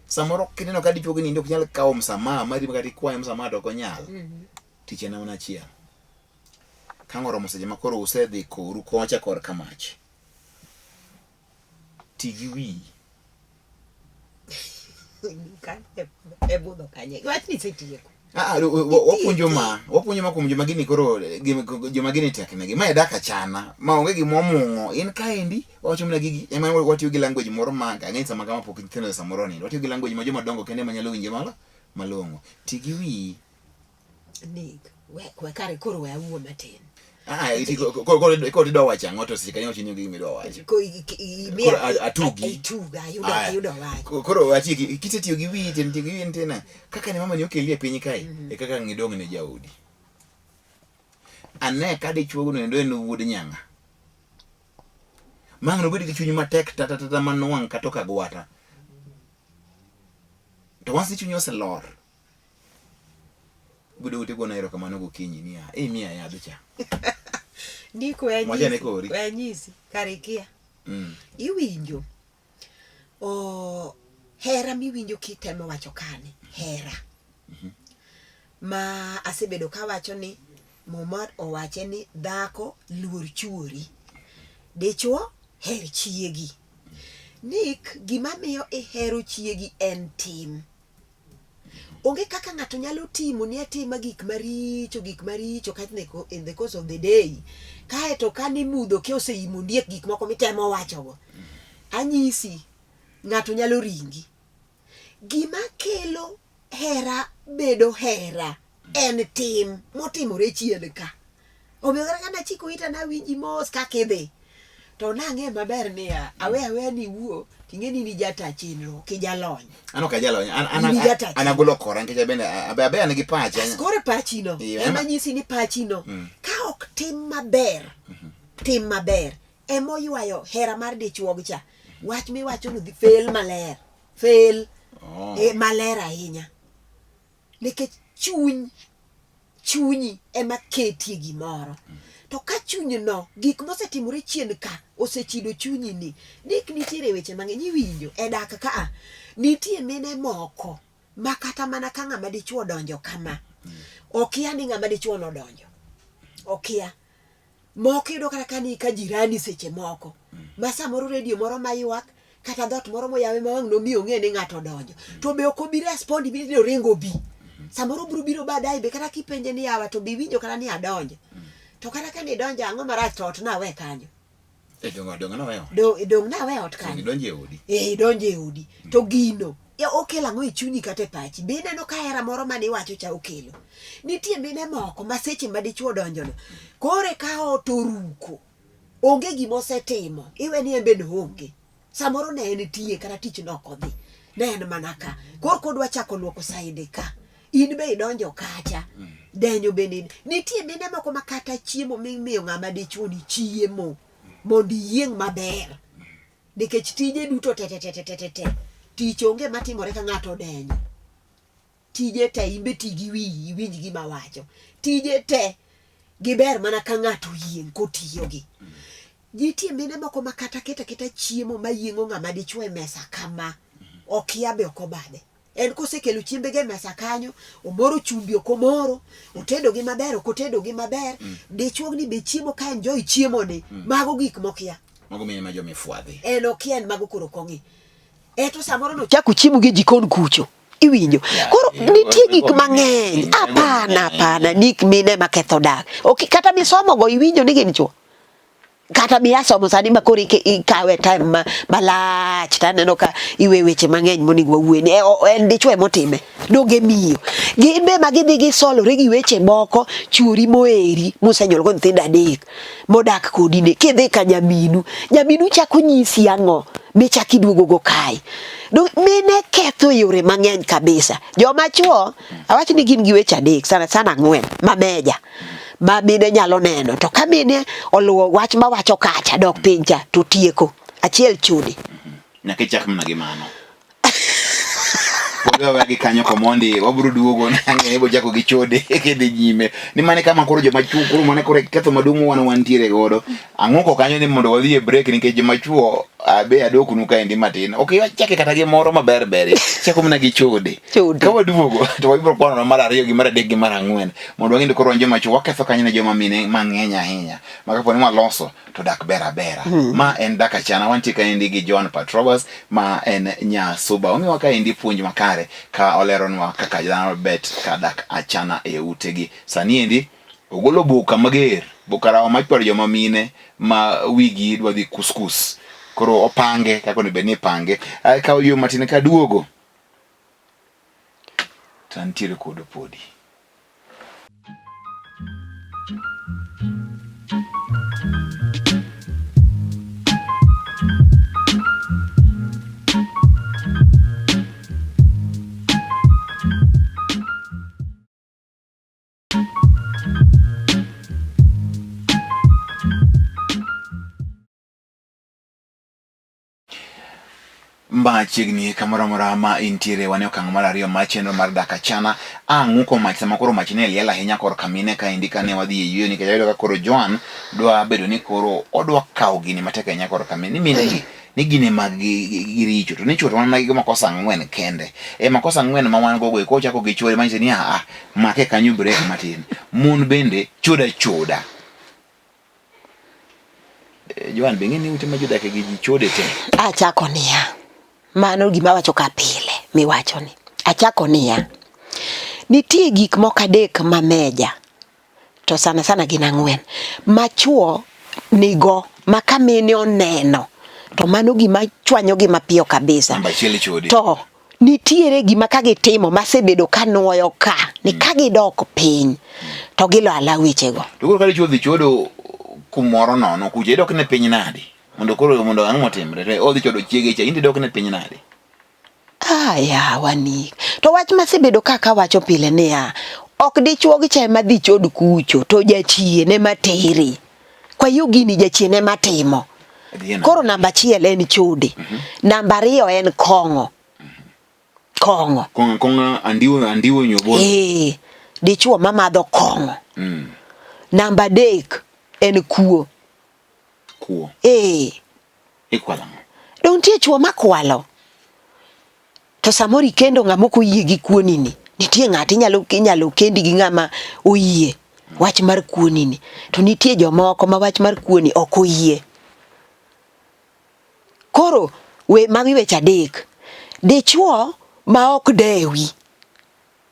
Samoro kineno ka dichuo gi nindo ok nyal kawo msamaha mari ma kata ikwaye msamaha to ok onyal. Tich en mana achiel. Ka ang' oromo seche ma koro usedhi koru kocha korka mach, Ti gi wiyi. E budho kanye? Wach ni isetieko. Ah, ah, wapuonjo ma, wapuonjo ma kuom joma gini koro joma gini teknegi. Ma e dak achana, ma onge gima omung'o. In kaendi wawacho mana gigi, ema watiyo gi language moro ma ang'e sama kama pok nyithindo samoro nindo. Watiyo gi language ma joma dongo kende ema nyalo winjo malo malong'o. Ti gi wiyi. Nick, we, we kare koro we awuo matin. Ah, iti koro idwa wacho ang'o to seche kanyo wacho ni onge gima idwa wacho. Ko i- i- i- Koro atugi. Ituga, ayudo Aya. ayudo wach. Koro wachiki kisetiyo gi wiyi to tiyo gi wiyi nitie kaka ne mamani okeli e piny kae e kaka ang' idong' ne jaodi. Ane ka dichuo no endo en wuod nyang'a. Ma ang' nobed gi chuny matek tata tata manwang' kata ok agwata. To once ni chunyi oselor, Gudo ute gona erokamano gokinyi niya, "Eh, miya yadh cha." Nick, we Mwacha ne anyisi, kori. we anyisi, kare ikia. Iwinjo, o, hera miwinjo kitemo wacho kani, hera. Ma asebedo kawacho ni Muma owache ni dhako luor chuori, dichuo her chiegi. Nick, gima miyo ihero chiegi en tim. Onge kaka ng'ato nyalo timo ni atima gik maricho gik maricho ka in the course of the day kaeto ka ni mudho ke oseimo ondiek gik moko mitemo wachogo anyisi ng'ato nyalo ringi gima kelo hera bedo hera en tim motimore chien ka Omiyo kata ka nachiko ita nawinji mos kaka idhi, to nang'e maber niya, awe aweya ni iwuo, ting'e ni in ijata chenro, ok ijalony. An ok ajalony. An an In ijata an agolo kora nikech abende abe abe an gi pacha. As koro pachino, Iya, ema ema- nyisi ni pachino, ka ok tim maber, tim maber, ema oywayo hera mar dichuog cha. Wach miwachono dhi fail maler, fail Oh. eh, maler ahinya. Nikech chuny chunyi ema ketie gimoro. To ka chunyno, gik mosetimore chien ka osechido chunyi ni, dik nitiere weche mang'eny iwinjo e dak ka a, nitie mine moko ma kata mana ka ng'ama dichuo odonjo kama, okia ni ng'ama dichuo nodonjo. Okia. Moko iyudo kata ka ni ka jirani seche moko ma samoro redio moro maywak kata dhoot moro moyawe ma wang' nomi ong'e ni ng'ato odonjo to be ok obi respond immediately oringo obi samoro obiro biro baadaye be kata kipenje ni yawa to be iwinjo kata ni adonjo to kata ka nidonjo ang'o marach to ot nawe kanyo Eh, dongo dongo noweyo. Do- dong' nawe ot kanyo Idonjo e odi. Eh, idonjo e odi to gino ya okelo ang'o e chunyi kata e pachi be ineno ka hera moro mane iwacho cha okelo nitie mine moko ma seche ma dichuo odonjono kore ka ot oruko onge gima osetimo iwe ni en be noonge samoro ne en tiye kata tich ne ok odhi ne en mana ka koro kodwa chako luoko saide ka in be idonjo kacha denyo bende in- nitie mine moko ma kata chiemo mimiyo ng'ama dichuo ni chiemo mondo iyieng' maber nikech tije duto te te te te te te te tich onge matimore ka ng'ato odenyo tije te imbe ti gi wiyi iwinj gima awacho tije te giber mana ka ng'ato oyieng' kotiyogi. Nitie mine moko ma kata keta keta chiemo ma yieng'o ng'ama dichuo e mesa kama, okia be ok obadhe. En kosekelo chiembege e mesa kanyo, omoro chumbi ok omoro, otedo gi maber ok otedo gi maber, dichuo ni be chiemo ka enjoy chiemo ni, mago gik mokia. Mago mine ma jomifwadhi. En okia en mago koro ok ong'i. Eto samoro nochako chiemo gi e jikon kucho. Iwinjo? Koro nitie gik mang'eny. Hapana, hapana, nik mine maketho dak. Ok kata misomo go iwinjo ni gin chuo. Kata miasomo sani ma koro ikawe time ma malach to aneno ka iwe weche mang'eny monego wawuoye ni en dichwo emotime. Donge miyo. Gin be ma gidhi gisolore gi weche moko chuori moeri mosenyuol go nyithindo adek modak kodi ni kidhi ka nyaminu, nyaminu chako nyisi ang'o michak iduogo go kae. Dong mine ketho e yore mang'eny kabisa. Joma chuo awach ni gin gi weche adek sana sana ang'wen ma meja ma mine nyalo neno to ka mine oluwo wach mawacho kacha dok piny cha to tieko. Achiel chudi. Nyaka ichak mana gi mano. Pod wawe gi kanyo komondi wabiro duogo nang'e ibo chako gi chode kidhi nyime. Ni mane kama koro joma chuo koro mane koro ketho maduong' wan wantiere godo. Ang'o ko kanyo ni mondo wadhi e break nikech joma chuo abe adoknu kaendi matin. Ok wachake kata gi moro maber ber. Chako mana gi chode. Chode. Ka waduogo to wabiro kwano mar ariyo gi mar adek gi mar ang'wen mondo wang'e ni koro wan joma chuo waketho kanyo ne joma mine mang'eny ahinya. Ma kapo ni waloso to dak ber abera. Ma en dak achana wantie kaendi gi Joan Patrobas ma en nyasuba. Omiwa kaendi puonj makare ka oleronwa kaka dhano bet ka dak achana e utegi. Sani endi ogolo boka mager, boka rawa machwalo joma mine ma wigi dwa dhi kuskus. Koro opange kaka onego bed ni ipange. Akawo yo matin kaduogo to antiere kodu podi. Machiegni kamoro amora ma intiere wan e okang' mar ariyo mar chenro mar dak achana. Ang'uko mach sama koro mach ne liel ahinya korka mine kaendi kane wadhi e yueyo nikech ayudo ka koro Joan dwa bedo ni koro odwa kawo gini matek ahinya korka mine ni mine gi ni gin ema giricho to ni chwo to wan mana gi makosa ang'wen kende. E makosa ang'wen ma wan gogo eko ochako gi chwore manyiso ni a make kanyo break matin. Mon bende choda choda. Eh, Joan, be ing'e ni ute ma jodake gi ji chode te? Achako niya, mano gima awacho ka pile miwacho ni. Achako niya, nitie gik moko adek ma meja to sana sana gin ang'wen ma chuo nigo ma ka mine oneno to mano gima chwanyogi mapiyo kabisa. Namba achiel chode. To nitiere gima ka gitimo masebedo ka nuoyo ka ni ka gidok piny to gilo ala wechego. To koro ka dichuo dhi chodo kumoro nono kucha idok ne piny nadi? Mondo koro mondo ang'o motimre? To odhi chodo chiege cha, in to idok ne piny nadi? Ah, yawa ni. To wach masebedo ka kawacho pile niya, ok dichuo gi cha ema dhi chod kucho, to jachien ema teri. Kwa hiyo gini jachien ema timo. Koro namba achiel en chode. Namba ariyo en kong'o. Kong'o. Kong'o kong'o andiwo andiwo nyobo. Eh, dichuo mamadho kong'o. Namba adek en kuo. Kuo. Eh. Ikwalo ang'o? Dong nitie chuo makwalo. To samoro ikendo ng'ama ok oyie gi kuoni ni. Nitie ng'ato inyalo inyalo kendi gi ng'ama oyie wach mar kuoni ni. To nitie jomoko ma wach mar kuoni ok oyie. Koro we magi weche adek. Dichuo ma ok dewi.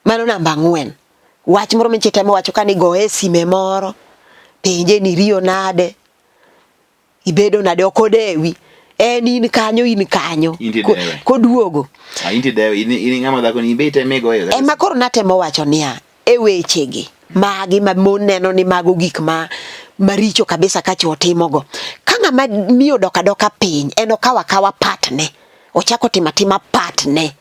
Mano namba ang'wen. Wach moro minche temo wacho ka ni goye sime moro. Penje ni riyo nade. Ibedo nade ok odewi. En in kanyo in kanyo. Koduogo. Ah, in dewe in in ng'ama dhako ni be iteme goyo. Ema koro natemo wacho niya e wechegi magi ma mon neno ni mago gik ma maricho kabisa ka chwo timogo. Ka ng'ama miyo dok adoka piny en okawo akawa patne. Ochako timo atima patne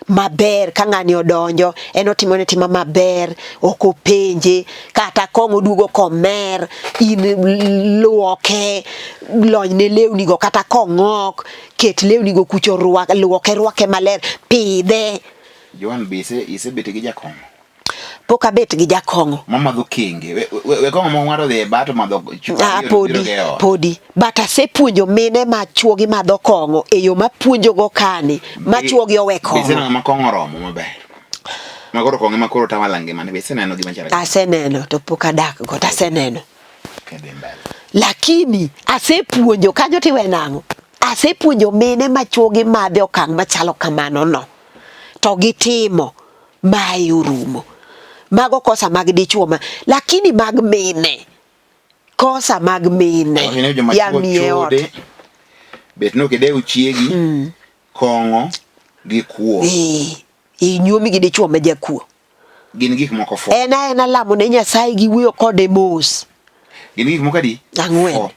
maber ka ng'ani odonjo en otimo ne tima maber ok openje kata kong'o oduogo komer in luoke lony ne lewni go kata kong'ok ket lewni go kucho rwak luoke rwake maler pidhe. Joan be ise isebet gi jakong'o? Pok abet gi jakong'o. Mamadho kenge. We, we, we kong'o ma ng'ato dhi e bar to madho chupa Ah, ariyo to podi biro go e ot. podi but asepuonjo mine ma chuogi madho kong'o e yo mapuonjogo kani ma chuogi owe Be kong'o. iseneno ma kong'o oromo maber? Ma koro kong'o ema koro tawala ngimane. Be iseneno gima chalo kamano? Aseneno to pok adak go to aseneno. Okay, dhi mbele. Lakini asepuonjo kanyo tiwe nang'o? Asepuonjo mine ma chuogi madhe okang' machalo kamano no. To gitimo mae orumo. Mago kosa mag dichuo ma lakini mag mine kosa mag mine Awinjo joma ya chuo miye ot. chode, bet ni ok idew chiegi, kong'o gi kuo. Eh, inyuomi gi dichuo ma jakuo. Gin gik moko fo. En aena lamo ne Nyasaye gi wuoyo kode mos. Gin gik moko adi? Ang'wen. Fo.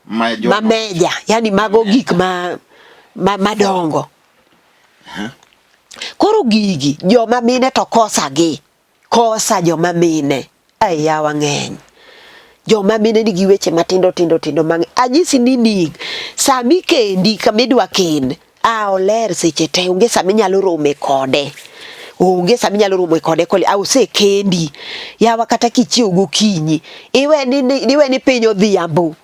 Ma jo Ma meja, yani mago gik ma, ma madongo. Koro gigi joma mine to kosa gi. Kosa joma mine. Ai yawa ng'eny. Joma mine nigi weche matindo tindo tindo mang'eny. Anyisi ni nig, sami kendi kama idwa kend, a oler seche te, onge sama inyalo rome kode. Onge sama inyalo romo kode kole, a osekendi. Yawa kata kichiew gokinyi, iwe ni, iwe ni piny odhiambo.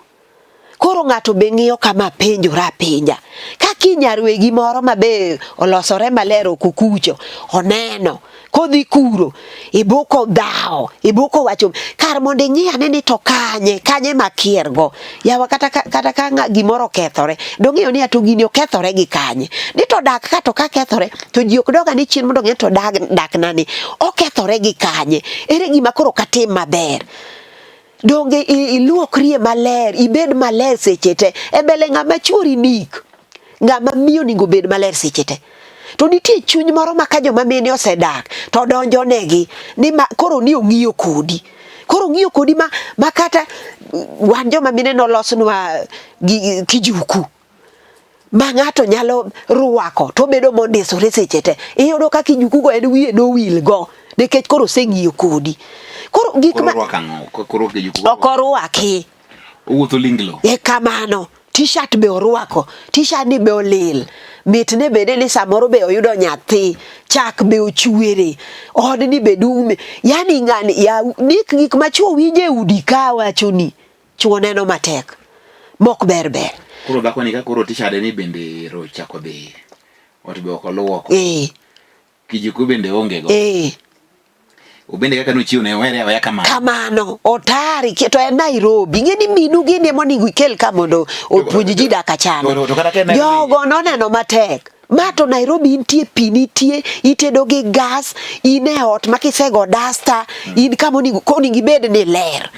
Koro ng'ato be ng'iyo kama penjore apenja. Ka kinyar wegi moro ma be olosore maler ok okucho, oneno kodhi kuro, ibuko dhawo, ibuko wacho, kar mondo ing'i ane ni to kanye, kanye makiergo. Yawa kata ka, kata ka ng'a, gimoro okethore, dong'iyo ni ato gini okethore gi kanye. Ni to dak ka to ka kethore, to ji ok doga ni chien mondo ong'e to dak, dak nani, okethore gi kanye. Ere gima koro katim maber? Donge iluokrie maler, ibed maler seche te. E mbele ng'ama chuori nik, ng'ama miyo onego bed maler seche te. To nitie chuny moro ma ka joma mine osedak to donjo negi ni ma, koro ni ong'iyo kodi. Koro ong'iyo kodi ma, ma kata wan joma mine nolosnwa gi kijuku ma ng'ato nyalo rwako to obedo mondisore seche te. Iyudo ka kijukugo en wiye nowil go nikech koro oseng'iyo kodi. Koro gik ma Koro orwako ang'o? Koro kijuku ok orwaki. Owuotho linglo. E kamano. T-shirt be orwako, t-shirt ni be olil. Mitne bende ni samoro be oyudo nyathi, chak be ochwere, odni be dung'. Yani ng'ani ya nik gik ma chuo winjo e udi ka wacho ni chuo neno matek. Mok ber ber. Koro dhako ni ka koro t-shirt ni bende ro chako dhi. Ot be ok oluoko. Kijuku bende onge go. Obende kaka nochiwo ne owere aweya kamano. Kamano, otari to en Nairobi. Ing'e ni minu gini ema onego ikel ka mondo opuonj ji dak achana. To kata ka en Nairobi- Jogo noneno matek. Ma to Nairobi intie pi nitie, itedo gi gas, in e ot ma kisego dasta, in kama onego onego ibed ni ler.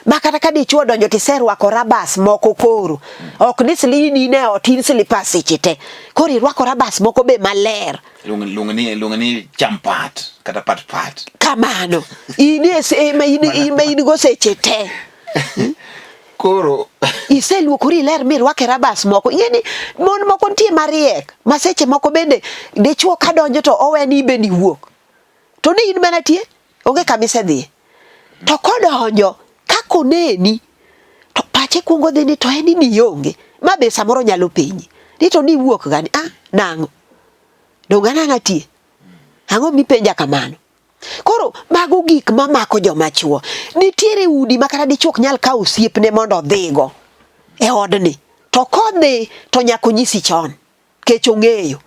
Ma kata ka dichuo odonjo tiserwako rabas moko koro. Ok ni sili in e ot in slippers seche te. Koro irwako rabas moko be maler. Luong ni champat kata pat pat. Kamano. In e ma in ma in go seche te. Koro iseluokori ler mirwake rabas moko. Ing'e ni mon moko nitie mariek ma seche moko bende dichuo ka donjo to owe ni ibe ni wuok. To ni in mana tie onge kama isedhiye. To kodonjo kaka oneni to pache kuongo dhi ni to en ni ionge. Ma be samoro nyalo penji. Ni to ni iwuok gani? Ah, nang'o? Donge an ang'a tie? Ang'o mipenja kamano? Koro mago gik mamako joma chuo. Nitiere udi ma kata dichuo ok nyal kawo osiepne mondo odhigo e odni. To kodhi to nyaka onyisi chon kech ong'eyo.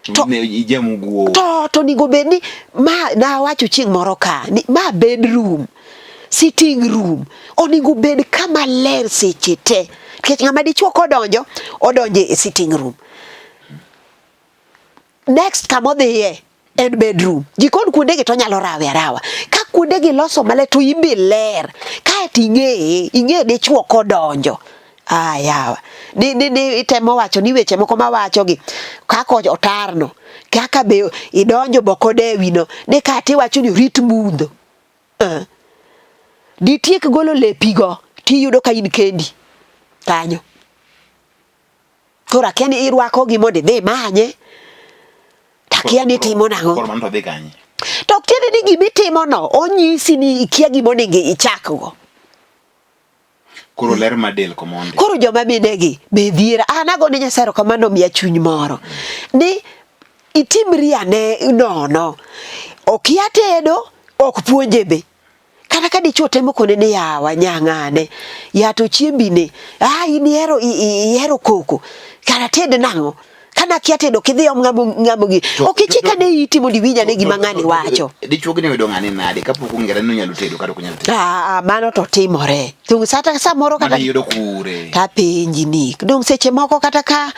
To to onego bed ni ma nawacho chieng' moro ka ni ma bedroom, sitting room onego bed kama ler seche te. Nikech ng'ama dichuo kodonjo, odonjo e sitting room. Next kama odhiye en bedroom. Jikon kuondegi to onyalo rawe arawa. Ka kuondegi loso maler to in be ler. Kaeto ing'eye, ing'e dichuo kodonjo. Ah, yawa. Ni, ni, ni itemo wacho ni weche moko mawachogi kaka otarno, kaka be idonjo bokodewino, ni kata iwacho ni orit mudho. Ditiek golo lepigo tiyudo ka in kendi kanyo. Koro akia ni irwakogi mondo idhi imanye. To akia ni itimo nang'o. Koro mano to dhi kanye? To ok tiende ni gima itimono onyisi ni ikia gima onego ichakgo. Koro ler ma del komondi. Koro joma minegi be dhier. An agone Nyasaye erokamano omiya chuny moro. Ni itimri ane nono. Okia tedo, Ok puonje be. Kata ka dichuo temo kone ni yawa nyang'ane, ya to chiembi ne, ah in ihero ihero koko, kara ted nang'o? Kana akia tedo kidhi om ng'amo ng'amo gi. Ok ichik ane iti mondo iwinj ane gima ng'ani wacho. Dichuo gi ne oyudo ng'ani nade kapok ong'ere ni onyalo tedo kata ok onyal tedo? Ah, ah, mano to timore. Tung sata samoro kata Mano iyudo kure? Tapenji ni, dong seche moko kata ka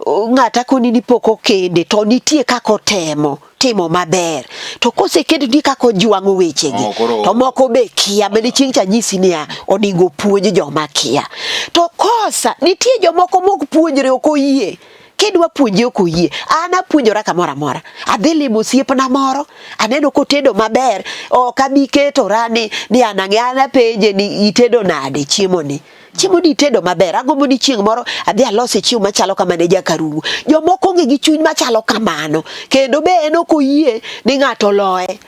ng'ata koni ni pok okende to nitie kaka otemo. timo maber to kosekend nitie kaka ojwang'o wechegi Oh, koro- to moko be kia mane chieng' cha nyisi niya onego puonj joma kia to kosa nitie jomoko mok puonjre ok oyie kidwa puonje ok oyie an apuonjora kamoro amora adhi limo osiepna moro aneno kotedo maber ok abi ketora ni ni an ang'e an apenje ni itedo nade chiemo ni Chiemo ni itedo maber, agombo ni chieng' moro adhi alose chiemo machalo kama ne jakarungu. Jomoko onge gi chuny machalo kamano, kendo be en ok oyie ni ng'ato oloye.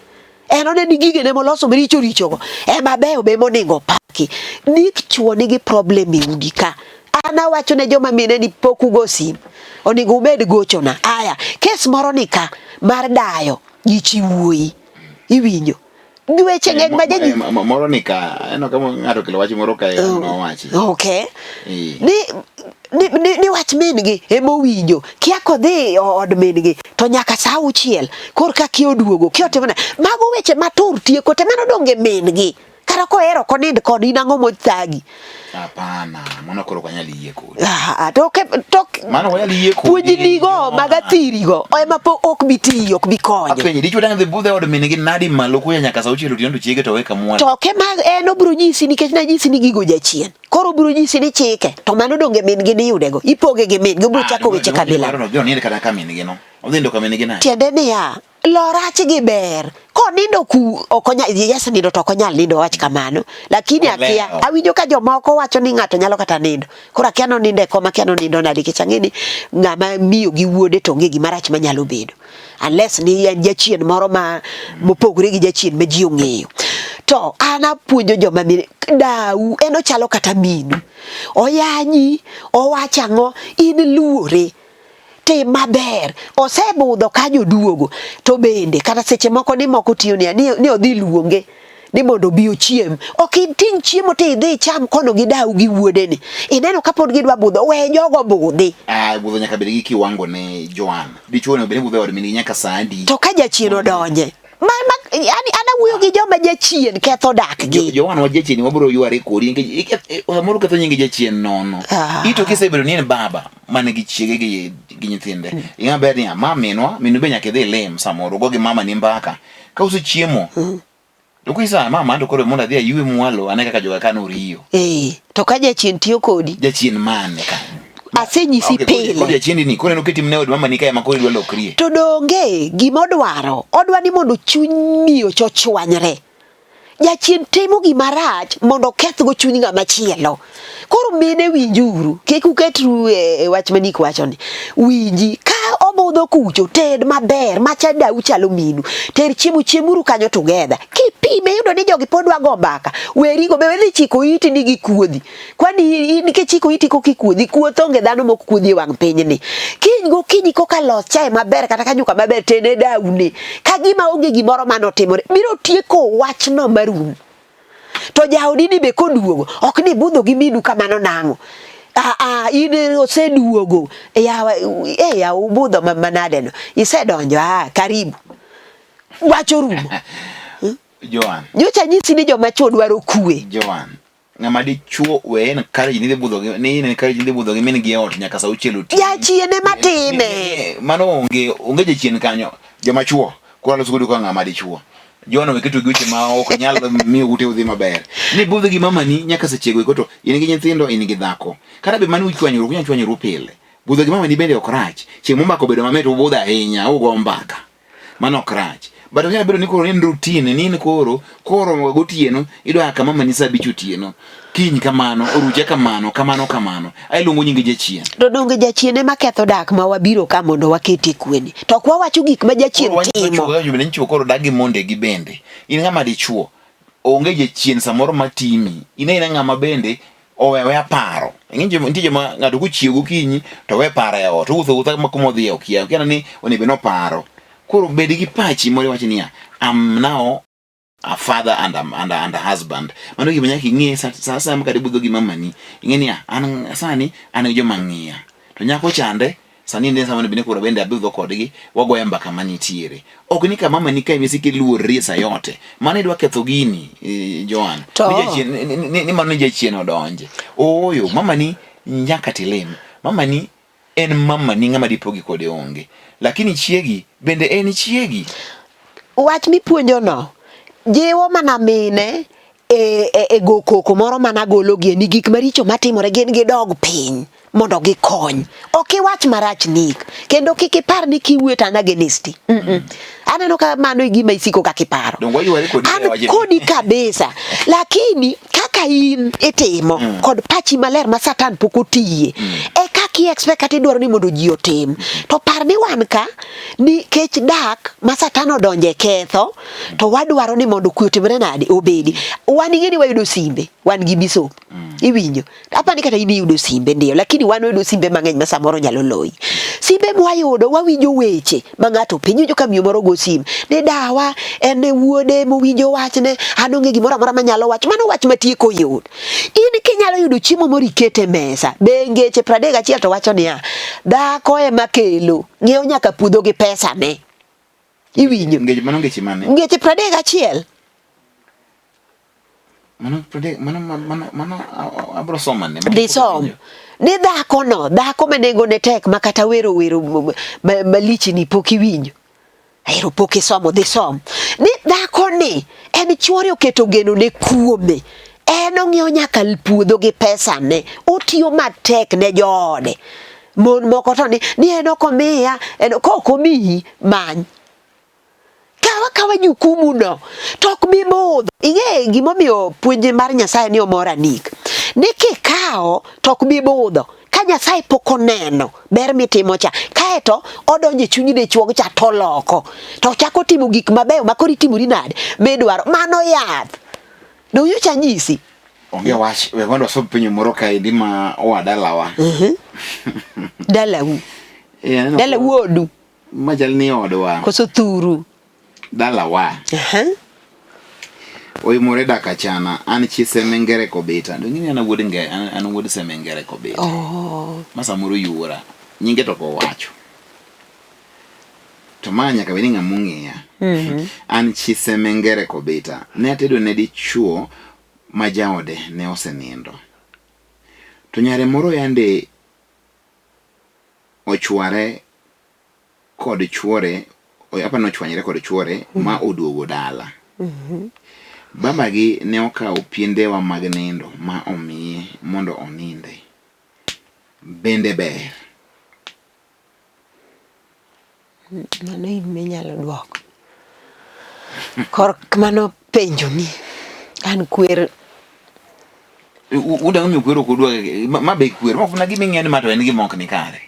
En one ni gigene moloso maricho richogo ema beyo be monego opaki. Nik chuo nigi problem e udi ka. An awacho ne joma mine ni pok ugo sim, onego ubed gochona. Aya, kes moro ni ka mar dayo gi chi wuoyi. Iwinjo? Weche ng'eny ma jaji moro ni ka aneno ka ng'ato okelo wach moro kae oh, nowachi. Okay. Ni ni, ni, ni wach min gi ema owinjo kia kodhi od min gi to nyaka saa auchiel korka kia oduogo kia otimo nade mago weche matur tieko te mano donge min gi kata kohero ok onind kode in ang'o mothagi Hapana, mano koro ok anyal yie kodi. Ah, to ke to Mano ok anyal yie kodi. Puonj nigo mag athirigo ema po ok bi tiyo, ok bi konyo. Apenji, dichwo dang' dhi budho e od min gi nadi malo kuya nyaka saa auchiel otieno to chiege to we kamwalo. To ke ma en obiro nyisi nikech nanyisi ni gigo jachien. Koro obiro nyisi ni chike, to mano donge min gi niyudego. Ipoge gi min gi, obiro chako weche kabila. Odhi onind kata ka min gi no. Odhi nindo ka min gi nade? Tiende niya, Lo rach gi ber. Konindo ku ok onyal yes nindo to ok onyal nindo wach kamano. Lakini akia awinjo ka jomoko wacho ni ng'ato nyalo kata nindo. Koro akia nonindo e kom akia nonindo nade nikech ang'e ni ng'ama miyo gi wuode to onge gima rach manyalo bedo. Unless ni en jachien moro ma mopogore gi jachien ma ji ong'eyo. To an apuonjo joma mine dau en ochalo kata minu. Oyanyi, owacho ang'o, in luore. Tim maber. Osebudho kanyo oduogo. To bende kata seche moko ni moko tiyo niya ni, ni odhi luonge ni mondo obi ochiem. Ok iting' chiemo to idhi icham kono gi dau gi wuodeni. Ineno ka pod gidwa budho, we jogo budhi. Ah, budho nyaka bed gi kiwango ne Joan. Dichuo onego bed ni budho e od min gi nyaka saa adi? To ka jachien odonje, ma, ma, yani an awuoyo gi joma jachien ketho dak gi. Jowan wa jachien wabiro yware kodi nikech samoro ketho nying jachien nono. Ah. Ito kisebedo ni en baba man gi chiege gi, gi nyithinde. Mm. Ing'a ber niya, ma minwa, minu be nyaka idhi ilim samoro, ugo gi mama ni mbaka. Ka usechiemo, mm. To kisa mama to koro mondo adhi aywe mwalo ane kaka joga kano riyo. Eh, to ka jachien tiyo kodi. Jachien mane ka? Asenyisi okay, pile. Kod jachien ni koro en oketi mne od mama ni kae ma koro idwa lokrie. To donge gima odwaro, odwa ni mondo chuny miyo cha ochwanyre. Jachien timo gima rach mondo okethgo chuny ng'ama chielo. Koro mine winjuru, kik uketru e, e wach ma Nick wacho ni. Winji, ka obudho kucho, ted maber, macha dau chalo minu. Ter chiemo, chiemuru kanyo together. Kipime yudo ni jogi pod dwa go mbaka, werigo be wedhi chiko iti ni gikuodhi. Kwani in kichiko iti koka ikuodhi, kuoth onge dhano mok kuodhi e wang' pinyni. Kiny gokinyi koka los chae maber kata ka nyuka maber tene daune. Ka gima onge gimoro manotimore, biro tieko wachno marum. To jaodi ni be koduogo, ok ni budho gi minu kamano nang'o. Ah, ah, in oseduogo. Yawa, eh, yawa ubudho manade no. Isedonjo, ah, karibu. Wach orumo. Joan. Nyocha nyisi ni joma chwo dwaro kwe. Joan. Ng'ama dichuo we encourage ni dhi budho gi ni in encourage ni dhi budho gi min gi e ot nyaka saa auchiel otieno. Jachien ema time. Mano onge onge jachien kanyo. Joma chuo koro aloso godo ka ng'ama dichuo. Jono we keto gi weche ma ok nyal miyo ute udhi maber. Ni budho gi mamani nyaka sechego eko to in gi nyithindo in gi dhako. Kata be mano uchwanyuru ok unyal chwanyoru pile. Budho gi mamani bende ok rach. Chieng' momako obedo mamit ubudho ahinya ugo mbaka. Mano ok rach. But ok nyal bedo ni koro en routine ni in koro koro gotieno idwa kama mama ni saa abich otieno. Kiny kamano, orucha kamano, kamano kamano. Ai luongo nying jachien. To donge jachien ema ketho dak ma wabiro ka mondo waketie kweni. To ok wawacho gik ma jachien timo. Koro wach ni koro dak gi monde gi bende. In ng'ama dichuo. Onge jachien samoro matimi. In aina ng'ama bende owe aweya paro. Ing'e nitie joma ng'ato kochiew gokinyi to we paro e ot, owuotho awuotha ma kuma odhiye okia, okia ni onego bed ni oparo. Koro bed gi pachi moro iwach niya, I'm now a father and a, and a, and a husband. Mano gima nyaka ing'e sa sa asaya ma kata ibudho gi mamani, ing'e niya, an sani an gi joma ng'iya. To nyako chande, sani en sama bende koro bende abudho kodgi, wagoyo mbaka manitiere. Ok ni ka mamani kae misiki luorri sa yote. Mano idwa ketho gini, eh, Joan. To. Ni jachien, ni, ni, ni mano ni jachien odonje. Ooyo, mamani nyaka tilim. Mamani en mamani ng'ama dipogi kode onge. Lakini chiegi bende en chiegi. Wach mipuonjono jiwo mana mine e, e, e go koko moro mana gologie ni gik maricho matimore gin gidog piny mondo gikony. Ok iwach marach Nick, kendo kik ipar ni kiwuoyo to an against. Mm -mm. Aneno ka mano e gima isiko kaka iparo. Donge wayware kodi An e wachni? kodi kabisa. Lakini kaka in itimo mm. kod pachi maler ma Satan pok otiye mm. e kaka i expect kata idwaro ni mondo ji otim mm. to par ni wan ka nikech dak ma Satan odonje ketho mm. to wadwaro ni mondo kwe otimre nade obedi wan ing'e ni wayudo simbe wan gi bisop mm. iwinjo Hapa ni kata in iyudo simbe ndio, lakini wan wayudo simbe mang'eny ma samoro nyalo loyi. Simbe mwayudo wawinjo weche ma ng'ato penjo, iwinjo ka miyo moro go sim ni dawa en e wuode mowinjo wachne, an onge gimoro amora manyalo wacho. Mano wach matieko yot. In kinyalo yudo chiemo moro iket e mesa, be ngeche 31 to wacho niya, dhako ema kelo, ng'iewo nyaka puodho gi pesane. Iwinjo? Ngeche mano ngeche mane? Ngeche 31. Mano mano mano mano abro somo ne. Dhi som. Ni dhako no, dhako ma nengo ne tek ma kata wero wero malich ni pok iwinjo. Ero pok isomo, dhi som. Ni dhako ni en chuore oketo geno ne kuome. En ong'iewo nyaka puodho gi pesa ne. Otiyo matek ne joode. Mon moko to ni, ni en ok omiya, en ka ok omiyi, many. Kawa kawa jukumu no to ok bi budho. Ing'e gimomiyo puonj mar Nyasaye ni omora Nick. Ni kikawo to ok bi budho. Ka Nyasaye pok oneno ber mitimo cha, kaeto odonjo e chuny dichuog cha to oloko. To ochako timo gik mabeyo ma koro itimori nade? Midwaro. Mano yath. Donge nyocha anyisi? Onge wach, we mondo wasom penjo moro kaendi ma oa dalawa. Dalau. Eh, aneno Dalau odu. Ma chal ni odwa. Koso thuru. Dalawa. Oimore dak achana. An chi Semengere Kobita. Donge ni an wuod Nge, an wuod Semengere Kobita. Oh. Ma samoro yuora. Nyinge to ok owacho. To ma nyaka bed ni ng'ama ong'eya. An chi Semengere Kobita. Ne atedo ne dichuo ma jaode ne osenindo. To nyare moro yande ochware kod chuore, apa nochwanyre kod chuore mm. ma oduogo dala. Mm -hmm. Babagi ne okawo piendewa mag nindo ma omiye mondo oninde. Bende ber? Mano in minyalo duoko. Kork mano penjoni, an kwer Udang' miyo kwer ok udwa ma be kwer ma kuna gima ing'eyo ni ma to en gima ok ni kare.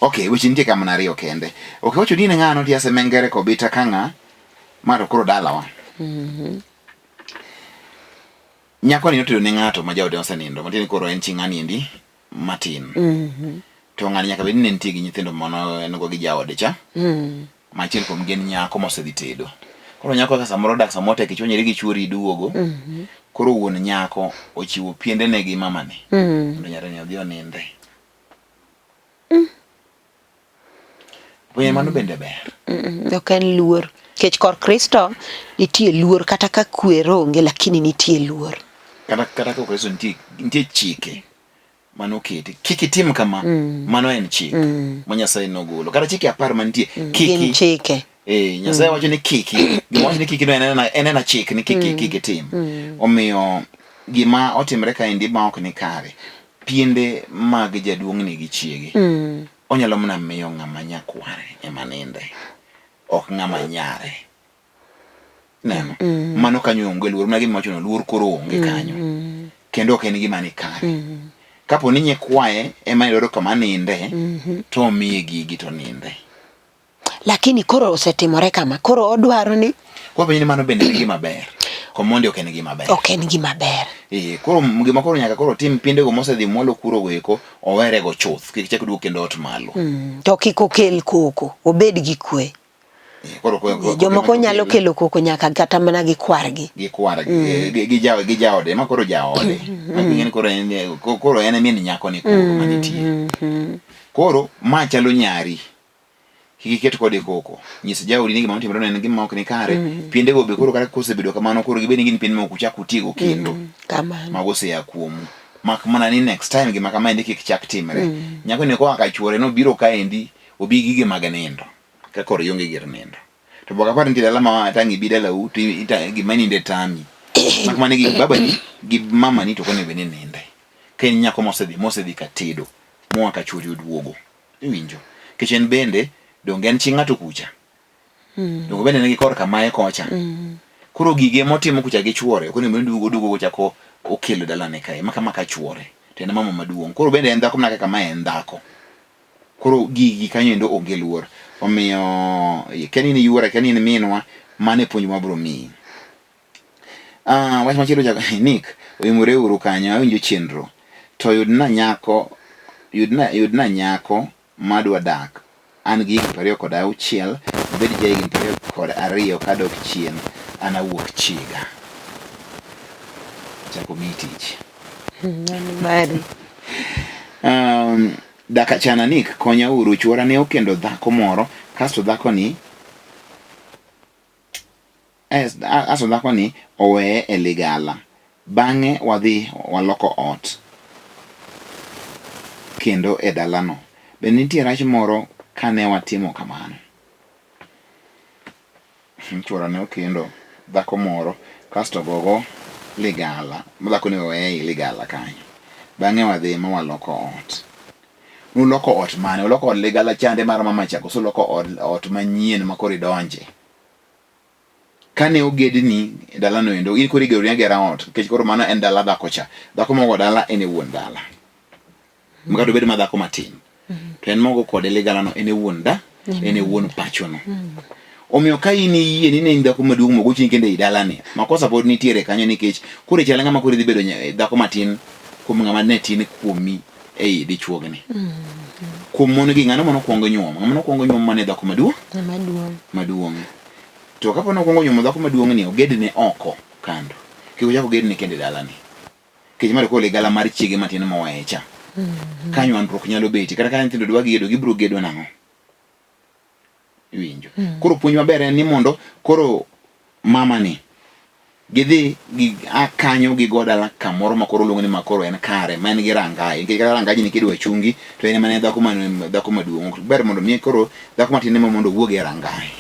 Okay, weche nitie ka mana ariyo kende. Ok wacho ni in ng'ano ti asemengere kobita ka ng'a ma to koro dalawa. Nyako ni notedo ne ng'ato ma jaode osenindo, matiende ni koro en chi ng'ani endi matin. To ng'ani nyaka bed ni ne nitie gi nyithindo mano en go gi jaode cha. Ma achiel kuom gi en nyako mosedhi tedo. Koro nyako ka samoro dak samoro tek ichwanyori gi chuori iduogo. Koro wuon nyako ochiwo piende ne gi mamane. Mondo nyare ni odhi oninde. Oye mano bende ber. Ok en luor. Nikech kor Kristo nitie luor kata ka kwer onge lakini nitie luor. Kata kata ka Kristo nitie nitie chike manoketi. Kik itim kama, mano en chik ma Nyasaye nogolo. Kata chike apar mantie, Gin kiki chike. Eh, Nyasaye wacho ni kiki. Gima wacho ni kiki no en ena en ena chik ni kiki kik itim. Omiyo gima otimre kaendi ma ok ni kare, piende mag jaduong'ni gi chiege onyalo mana miyo ng'ama nyakware ema ninde, ok ng'ama nyare. Neno? Mano kanyo onge luor, mana gima wachono luor koro onge kanyo. Kendo ok en gima ni kare. Kapo ni nyikwaye ema idwaro kama ninde, to omiye gigi to ninde. Lakini koro osetimore kama, koro odwaro ni Kwa penjo ni mano bende en gima ber. Komondi ok en gima ber. Ok en gima ber. Eh, koro gima koro nyaka koro tim piendego mosedhi mwalo kuro go eko owerego chuth kik chak duog kendo ot malo. To kik okel koko, obed gi kwe. Eh, koro ko- Jomoko nyalo kelo koko nyaka kata mana gi kwargi. Gi kwar gi gi jaode ma koro jaode. Ma ing'e ni koro en koro en e min nyako ni koro manitie. Koro ma chalo nyari. Kik iket kode koko. Nyis jaodi ni gima otimore no en gima ok ni kare. Piendego be koro kata kosebedo kamano koro gibed ni gin pien ma ok uchak utigo kendo. Kamano. Mago osea kuomu. Mak mana ni next time gima kamaendi kik chak timre. Nyako ni koa ka chuore nobiro kaendi obi gi gige mag nindo. Ka koro ionge gir nindo. To bok apar nitie dala ma tang' ibi dalau to gima ininde tami. Mak mana gi babani gi mamani to ok onego bed ni ninde. Ka in nyako mosedhi mosedhi ka tedo moa ka chuori oduogo. Iwinjo? Nikech en bende donge en chi ng'ato kucha. Donge bende en gi korka maye kocha. Koro gige motimo kucha gi chuore ok onego bed ni oduogo oduogo kochako okelo dalane kae. Maka maka chuore. To en e mama maduong'. Koro bende en dhako mana kaka mae en dhako. Koro gigi kanyo endo onge luor. Omiyo kia ni in yuora, kia ni in minwa, mano e puonj mabiro miyi. Ah, wach machielo chako Nick, oimore uru kanyo, awinjo chenro. To yudna nyako, yudna, yudna nyako madwa dak. An gi higni 26, obed ja higni 22 kadok chien, an awuok chiga. Chako miyi tich. Mano mari. Daka chana Nick, konya uru, chuora ne okendo dhako moro, kasto dhako ni asto dhako ni oweye e ligala. Bang'e wadhi waloko ot kendo e dalano. Be nitie rach moro kane watimo kamano? Chuora ne okendo dhako moro kasto gogo ligala, ma dhako ni oweye e ligala kanyo. Bang'e wadhi ma waloko ot. Nuloko ot mane? Uloko od ligala chande mar mama cha koso uloko od, ot manyien ma koro idonje? Kane ogedni e dalano endo, in koro igeroni agera ot, nikech koro mano en dala dhako cha. Dhako mogo dala en e wuon dala. Ma kata obed ma dhako matin. To en mogo kode ligalano en e wuon da, en e wuon pachono. Omiyo ka in iyie ni ne in dhako maduong' mogochni kendo ei dalani, makosa pod nitiere kanyo nikech koro ichal ng'ama koro idhi bedo dhako matin kuom ng'ama ne tin kuomi ei dichuogni. Kuom mon gi ng'ano mane okwongo nyuomo? Ng'ama nokwongo nyuomo mane dhako maduong'? Maduong'. Maduong'. To kapo ni okwongo nyuomo dhako maduong' ni ogedne oko kando. Kik ochak ogedne kendo e dalani. Nikech ma to koro ligala mar chiege matin moweye cha. Ka nywandruok nyalo betie kata ka nyithindo dwa gedo gibiro gedo nang'o? Iwinjo. Koro puonj maber en ni mondo koro mama ni gidhi gi a kanyo gigo dala kamoro ma koro luongo ni ma koro en kare ma en gi rangae nikech kata rangaji ni kidwa chungi to en mana dhako man dhako maduong' ok ber mondo mi koro dhako matin ema mondo owuog e rangae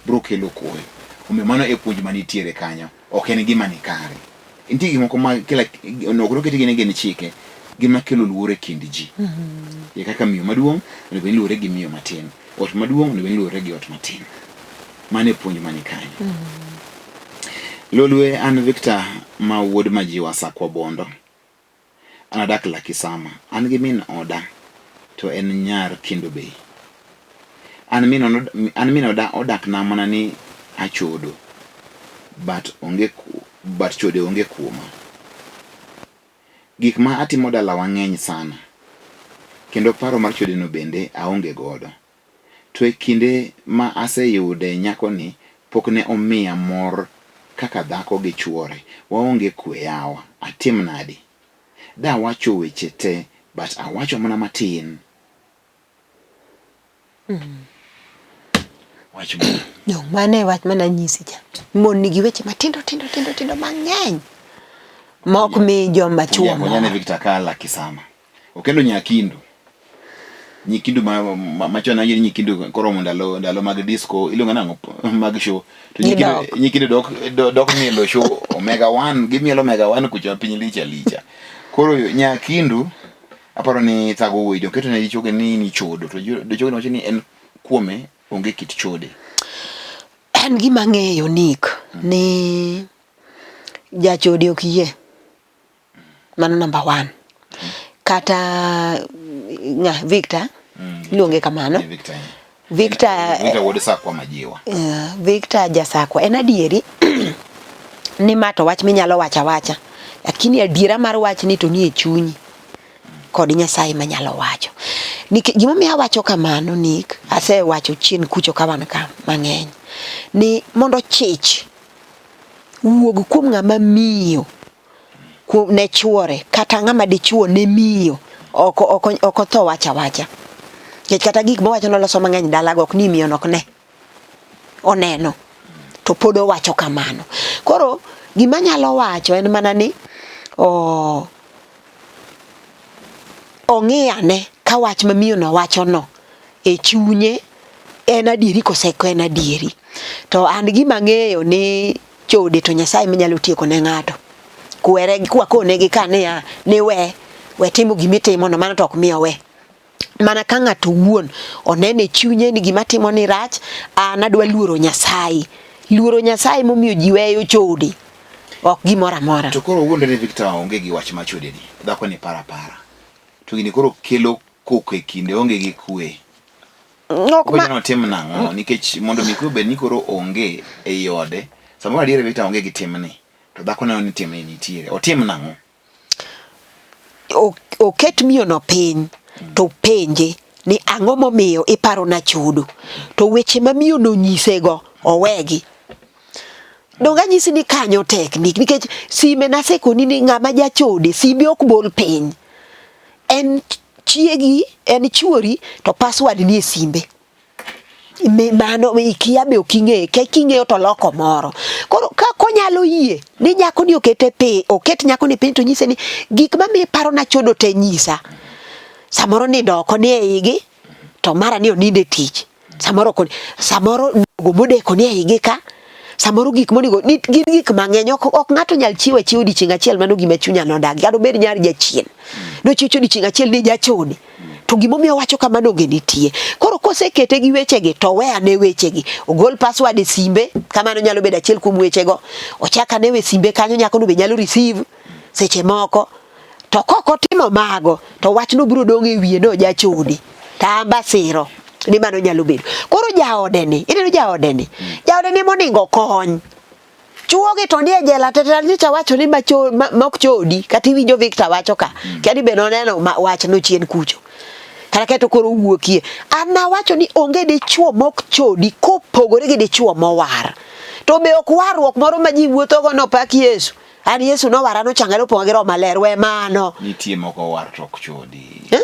bro kelo koyo omiyo mano e puonj manitiere kanyo ok en gima ni kare nitie gik moko ma kila ok noketgi ni gin chike gima kelo luor e kind ji mm-hmm. kaka miyo maduong' onego bed ni luore gi miyo matin ot maduong' onego bed ni luore gi ot matin mano e puonj mani kanyo mm-hmm. Lolwe an Victor ma wuod Majiwa Sakwa Bondo an adak Lakisama an gi min oda to en nyar Kendu Bay An min an min oda odak na mana ni achodo but onge but chode onge kuoma. Gik ma atimo dalawa ng'eny sana kendo paro mar chode no bende aonge godo. To e kinde ma aseyude nyako ni pok ne omiya mor kaka dhako gi chuore waonge kwe yawa atim nadi? Dawacho weche te but awacho mana matin. Wach mane? No, mano e wach mane anyisi cha. Mon nigi weche matindo tindo tindo tindo mang'eny ma ok mi joma chuo mor. Konya ne Victor Kala Kisama. Okendo nyakindu. Nyikindu ma ma- machon anjo ni nyikindu koromo ndalo ndalo mag disco iluongo nang'o mag show. To nyikindu Gidok. nyikindu dok do- dok mielo show Omega 1 gimielo Omega 1 kucha piny licha licha. Koro nyakindu Aparo ni thago wuoyi to oketo ne dichuoge ni ni chodo to dichuoge wacho ni en kuome onge kit chode. En gima ang'eyo Nick ni jachode ok yie. Mano number one. Kata ng'a Victor iluonge kamano. Victor. Victor Victor wuod Sakwa Majiwa. Victor Jasakwa en adieri ni ma to wach minyalo wacho awacha lakini adiera mar wachni to nie chunyi kod Nyasaye manyalo wacho. Nikech gimomiyo awacho kamano Nick, asewacho chien kucho ka wan ka mang'eny. ni mondo chich wuog kuom ng'ama miyo kuom ne chuore kata ng'ama dichuo ne miyo ok ok ok otho wacha wacha. Nikech kata gik mowacho noloso mang'eny dalago ok ni miyo no ok ne. Oneno to pod owacho kamano. Koro gima anyalo wacho en mana ni oh, ong'i ane ka wach ma miyo no wacho no e chunye en adieri kose ok en adieri. To an gima ang'eyo ni chode to Nyasaye ema nyalo tieko ne ng'ato. Kwere kwakone gi ka niya ni we we timo gimitimo no mano to ok mi owe. Mana ka ng'ato owuon oneno e chunye ni gima atimo ni rach, an adwa luoro Nyasaye. Luoro Nyasaye momiyo ji weyo chode, ok gimoro amora. To koro owuondre ni Victor onge gi wach ma chode ni. Dhako ni para para. To gini koro kelo koko e kinde onge gi kwe. Ok ma otim nang'o nikech mondo mi kwe obed ni koro onge ei ode. Samoro adier Victor onge gi timni. To dhako neno ni timni nitiere. Otim nang'o? Oket miyono piny to penje ni ang'o momiyo iparo na chudo to weche ma miyono onyisego owegi. Donge anyisi ni kanyo tek nikech sime nasekoni ni ng'ama jachode simbe ok bol piny. En chiegi, en chuori to password nie simbe. Mano ikia be ok ing'eyo, king'eyo to loko moro. Koro ka konyalo yie ni nyako ni okete piny, oket nyako ni piny to nyise ni gik mamiyo iparo na chodo te nyisa. Samoro nindo oko ni e igi to mara ni onindo e tich. Samoro ok samoro duogo modeko ni e igi ka. Samoro gik monego gin gik mang'eny ok, ok ng'ato nyal chiwo achiwa odiochieng' achiel mano gima chunya nodagi kata obed nyar jachien. Nochiwo odiochieng' achiel ni jachode. To gimomiyo owacho kamano onge nitie. Koro kosekete gi wechegi to we ane wechegi. Ogol password e simbe, kamano nyalo bedo achiel kuom wechego. Ochak ane we simbe kanyo nyakono be nyalo receive seche moko. To kok otimo mago to wachno biro dong' e wiye ni ojachode. To an be asiro ni mano nyalo bedo. Koro jaode ni, ineno jaode ni, jaode ni moningo okony. Chuogi to nie jela to nyocha wacho ni macho ma, mok chodi kata iwinjo Victor wacho ka mm. Kia ni be noneno wach no chien kucho kata keto koro wuokie an nawacho ni onge dichuo mok chodi kopogore gi dichuo mowar to be ok warruok moro ma ji wuothogo no pak Yesu an Yesu nowara nochanga nopong'a gi roho maler we mano nitie moko war to ok chodi eh?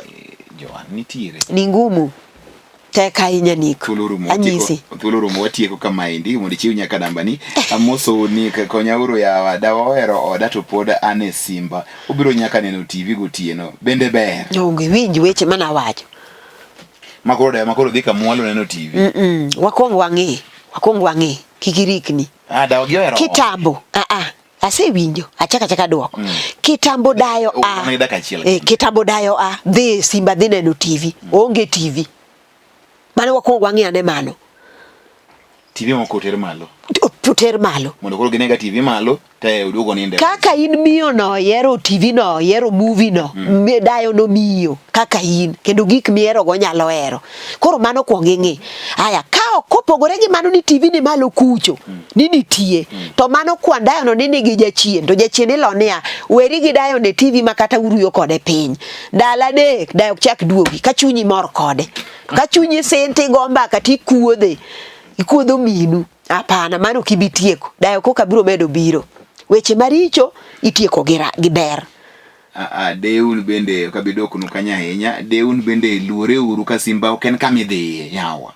Joan nitiere ni ngumu Tek ahinya Nick. Thuolo orumo, Anyisi. Thuolo orumo watieko kamaendi mondo ichiw nyaka nambani. Amosou Nick, konyauru yawa, dawa ohero oda to pod an e simba. Obiro nyaka neno TV gotieno. Bende ber. Donge iwinj weche mane awacho. Makoro dawa makoro dhi kamwalo neno TV. Mm -mm. Wakwong wang'i. Wakwong wang'i. Kik irikni. Ah, dawa gi ohero. Kitambo. Ah ah. Asewinjo. Achaka achaka duoko. Mm. Kitambo dayo a. Eh, kitambo dayo a. Dhi Simba dhi neno TV. Mm. Onge TV. Mano wakwong wang'i ane mano. TV moko oter malo. Oter malo. Mondo koro ginega TV malo te oduogo ninde. Kaka in miyo no ihero TV no, ihero movie no, mm. dayo no miyo kaka in kendo gik mihero go nyalo hero. Koro mano kwong ing'i. Aya, ka ok opogore gi mano ni TV ni malo kucho, mm. ni nitie, mm. to mano kwan dayo no ni nigi jachien, to jachien ilo niya, weri gi dayo ne TV ma kata uruyo kode piny. Ndalo adek dayo ok chak duogi, ka chunyi mor kode. Ka chunyi sin tigo mbaka tikuodhe, ikuodho minu. Hapana, mano ok ibi tieko. Dayo koka biro medo biro. Weche maricho itieko gi, gi ber. Ah, deun bende ok abi doknu kanyo ahinya. Deun bende luore uru ka Simba ok en kama idhiye yawa.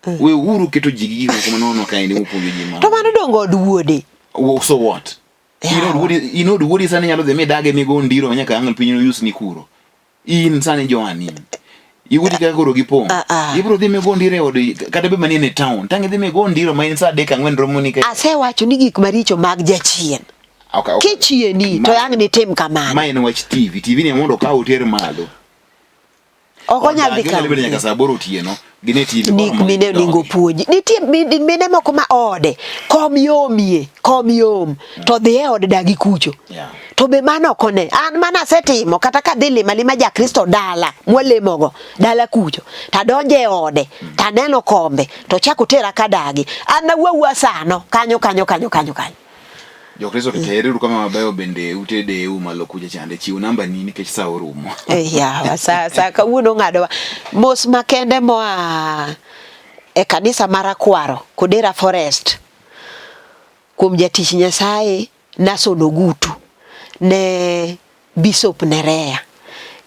Mm. We uru keto ji gi gik moko manono kaendi mupuonjo ji ma. To mano dongo od wuode. So what? In od wuodi sani nyalo dhi midage migo ndiro nyaka ang' piny noyusni kuro. In sani Joan in. Iwuodi kaka koro gipong'. Ah, ah. Ibiro dhi migo ndiro e od kata bed manie e town. Tang' idhi migo ndiro ma in saa adek ang'wen romo ni ka. Asewacho ni gik maricho mag jachien. Okay, okay. Kichieni to ang' nitim kamano. Ma en wach TV. TV ni mondo okaw oter malo. Ok onyal dhi Onyalo bedo nyaka saa aboro otieno. Gine TV. Nik mine oningo puonji. Nitie mine moko ma ode kom yomie, kom yom to dhi e od dagi kucho. Yeah. To be mano ok one. An mana asetimo kata ka dhi lima lima ja Kristo dala mwalemogo dala kucho tadonjo e ode taneno kombe to chako tera ka dagi. An nawuo sano kanyo kanyo kanyo kanyo kanyo. Jokristo to tereuru kama mabeyo bende ute deu malo kucha chande chiw namba ni nikech sa orumo. Eh, yawa sa sa kawuono ng'adowa mos makende moa e kanisa mar Akwaro, Kodera Forest, kuom jatich Nyasaye Nason Ogutu ne Bishop Nerea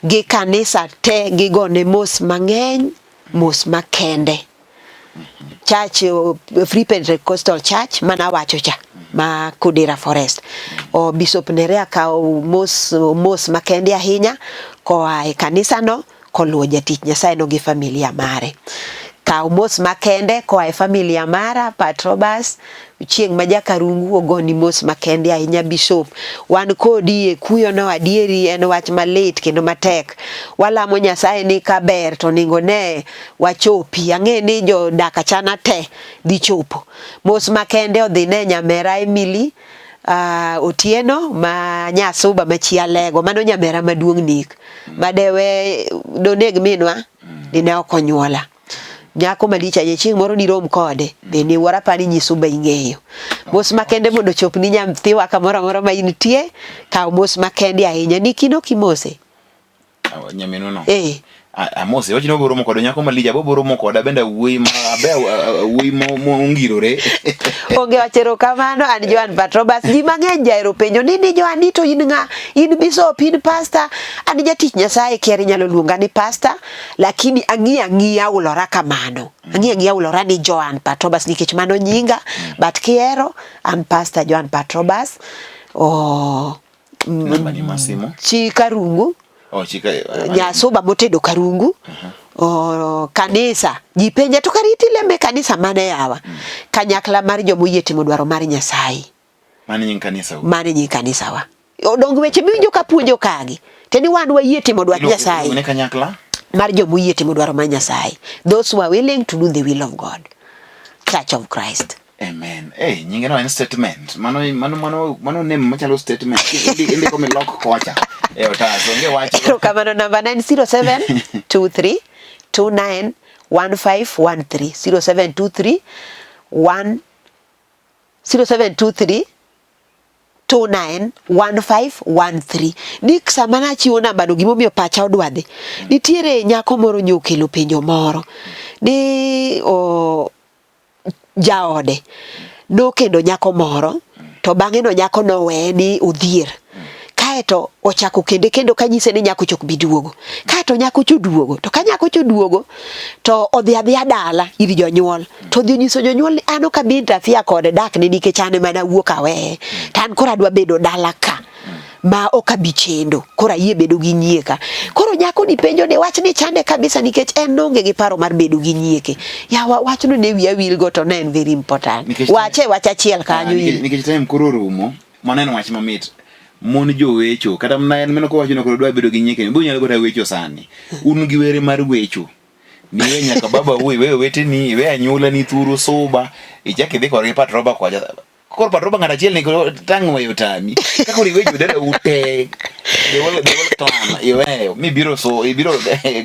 gi kanisa te gigone mos mang'eny, mos makende. Church, Free Pentecostal Church mana wacho cha ma Kodera Forest. O Bishop Nerea kawo mos, mos makende ahinya koa e kanisa no koluwo jatich Nyasaye no gi familia mare. Kaw mos makende koa e familia mara Patrobas Chieng' ma Jakarungu ogoni mos makende ahinya Bishop. Wan kodi e kuyo no adieri en wach malit kendo matek. Walamo Nyasaye ni kaber to oningo ne wachopi. Ang'e ni jodak achana te dhi chopo. Mos makende odhi ne nyamera Emily uh, Otieno ma nyasuba ma chi Alego. Mano nyamera maduong' nik. Madewe doneg minwa dine ok onyuola. Nyako malich ahinya chieng' moro nirom kode be ni wuora pani nyiso be ing'eyo. Mos makende mondo ochop ni nyathiwa kamoro amora ma intie, kaw mos makende ahinya. Niki nok imose? Nyaminwa no. Eh. Amose, wach ni wabiro romo kode nyako malich, abo romo koda bende awuoyi ma abe awuoyi mongirore. Onge wach erokamano, an Joan Patrobas. Ji mang'eny jahero penjo ni ni Joan ni to in ng'a? In bishop, in pastor? An jatich Nyasaye kier inyalo luonga ni pastor, lakini ang'iyo ang'iya ulora kamano. Ang'iyo ang'iya ulora ni Joan Patrobas nikech mano nyinga, but kihero an pastor Joan Patrobas. Oh, Namba ni mar simu. Chi Karungu. Oh, chi ka, Nyasuba motedo Karungu. Uh -huh. Oh, kanisa ji penja to kariti leme kanisa mane yawa? Mm. Kanyakla mar joma oyie timo dwaro mar Nyasaye. Mano nying kanisa wa. Mano nying kanisa wa. Odong weche miwinjo ka puonjo kagi. Te ni wan wayie timo dwach Nyasaye. Ne kanyakla mar joma oyie timo dwaro mar Nyasaye. Those who are willing to do the will of God. Church of Christ. Amen. Hey, nyinge no en statement. Mano mano mano mano name machalo statement. Indiko milok kocha. E otas onge wach. Erokamano namba 90723 29 1513 0723 1 0723 291513 Nick sama nachiwo nambano gimomiyo pacha odwa dhi nitiere nyako moro nyokelo penjo moro ni o, jaode nokendo nyako moro to bang'e no nyako noweye ni odhier kaeto ochako kende kendo kanyise ni nyako chok bi duogo kaeto nyako cha oduogo to ka nyako cha oduogo to odhi adhiya dala ir jonyuol to odhi onyiso jonyuol ni an ok abi interfere kode dakne nikech an ema nawuok aweye to an koro adwa bedo dala ka ma ok abi chendo koro ayie bedo gi nyieka koro nyako ni penjo ni wach ni chande kabisa nikech en noonge gi paro mar bedo gi nyieke yawa wachno ne wiya wilgo to ne en very important wache wach achiel kanyo ah, nikech time koro orumo mano en wach mamit mon jowecho kata mana en mano kowacho ni koro dwa bedo gi nyieke bo nyalo kata wecho sani un gi were mar wecho niwe nyaka baba u iwe oweteni iwe anyuolani thuru suba ichak idhi korgi patroba kocha Koro patroba ng'at achiel ni koro tang' weyo tami. Ka koro iweyo dada ute. The whole, the whole clan iweyo mibiro so ibiro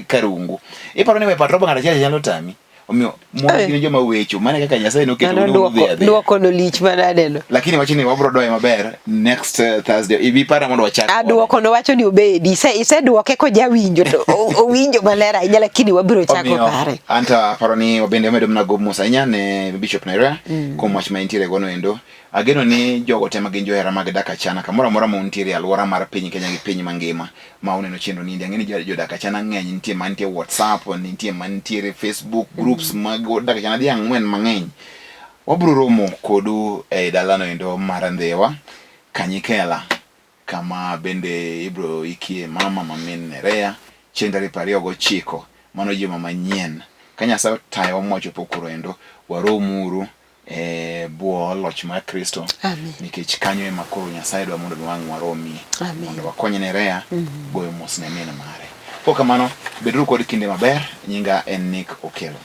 karungu. Iparo ni we patroba ng'at achiel nyalo tami. Omiyo mon eh. gin joma wecho mane kaka Nyasaye noketo unu udhi adhiya. Duoko no lich manade no. Lakini wachni wabro doye maber next eh, Thursday. Ibi para mondo wachak. Aduoko no wacho ni obedi. Ise iseduoke kojawinjo to owinjo maler ahinya lakini wabiro chako pare. Anto aparo ni wabende wamedo mana go mos ahinya ne Bishop Naira mm. kuom wach ma entiere gono endo. Ageno ni jogo te ma gin johera mag dak achana kamoro amora ma untiere e alwora mar piny Kenya gi piny mangima ma uneno chenro ni ang'e ni jodak achana ng'eny nitie mantie WhatsApp, nitie mantiere Facebook groups mm. mag dak achana dhi ang'wen mang'eny. Wabiro romo kodu e dalano endo mar Ndhiwa Kanyikela kama bende ibiro ikie mama ma min Nerea chieng' tarik 29 mano juma manyien. Ka Nyasaye otayowa mwachopo kuro endo, waromuru e bwo loch mar Kristo nikech kanyo ema koro Nyasaye dwa mondo mi wang' waromie mondo wakony Nerea mm -hmm. goyo mos ne min mare. Kok kamano, beduru kod kinde maber. Nyinga en Nick Okello.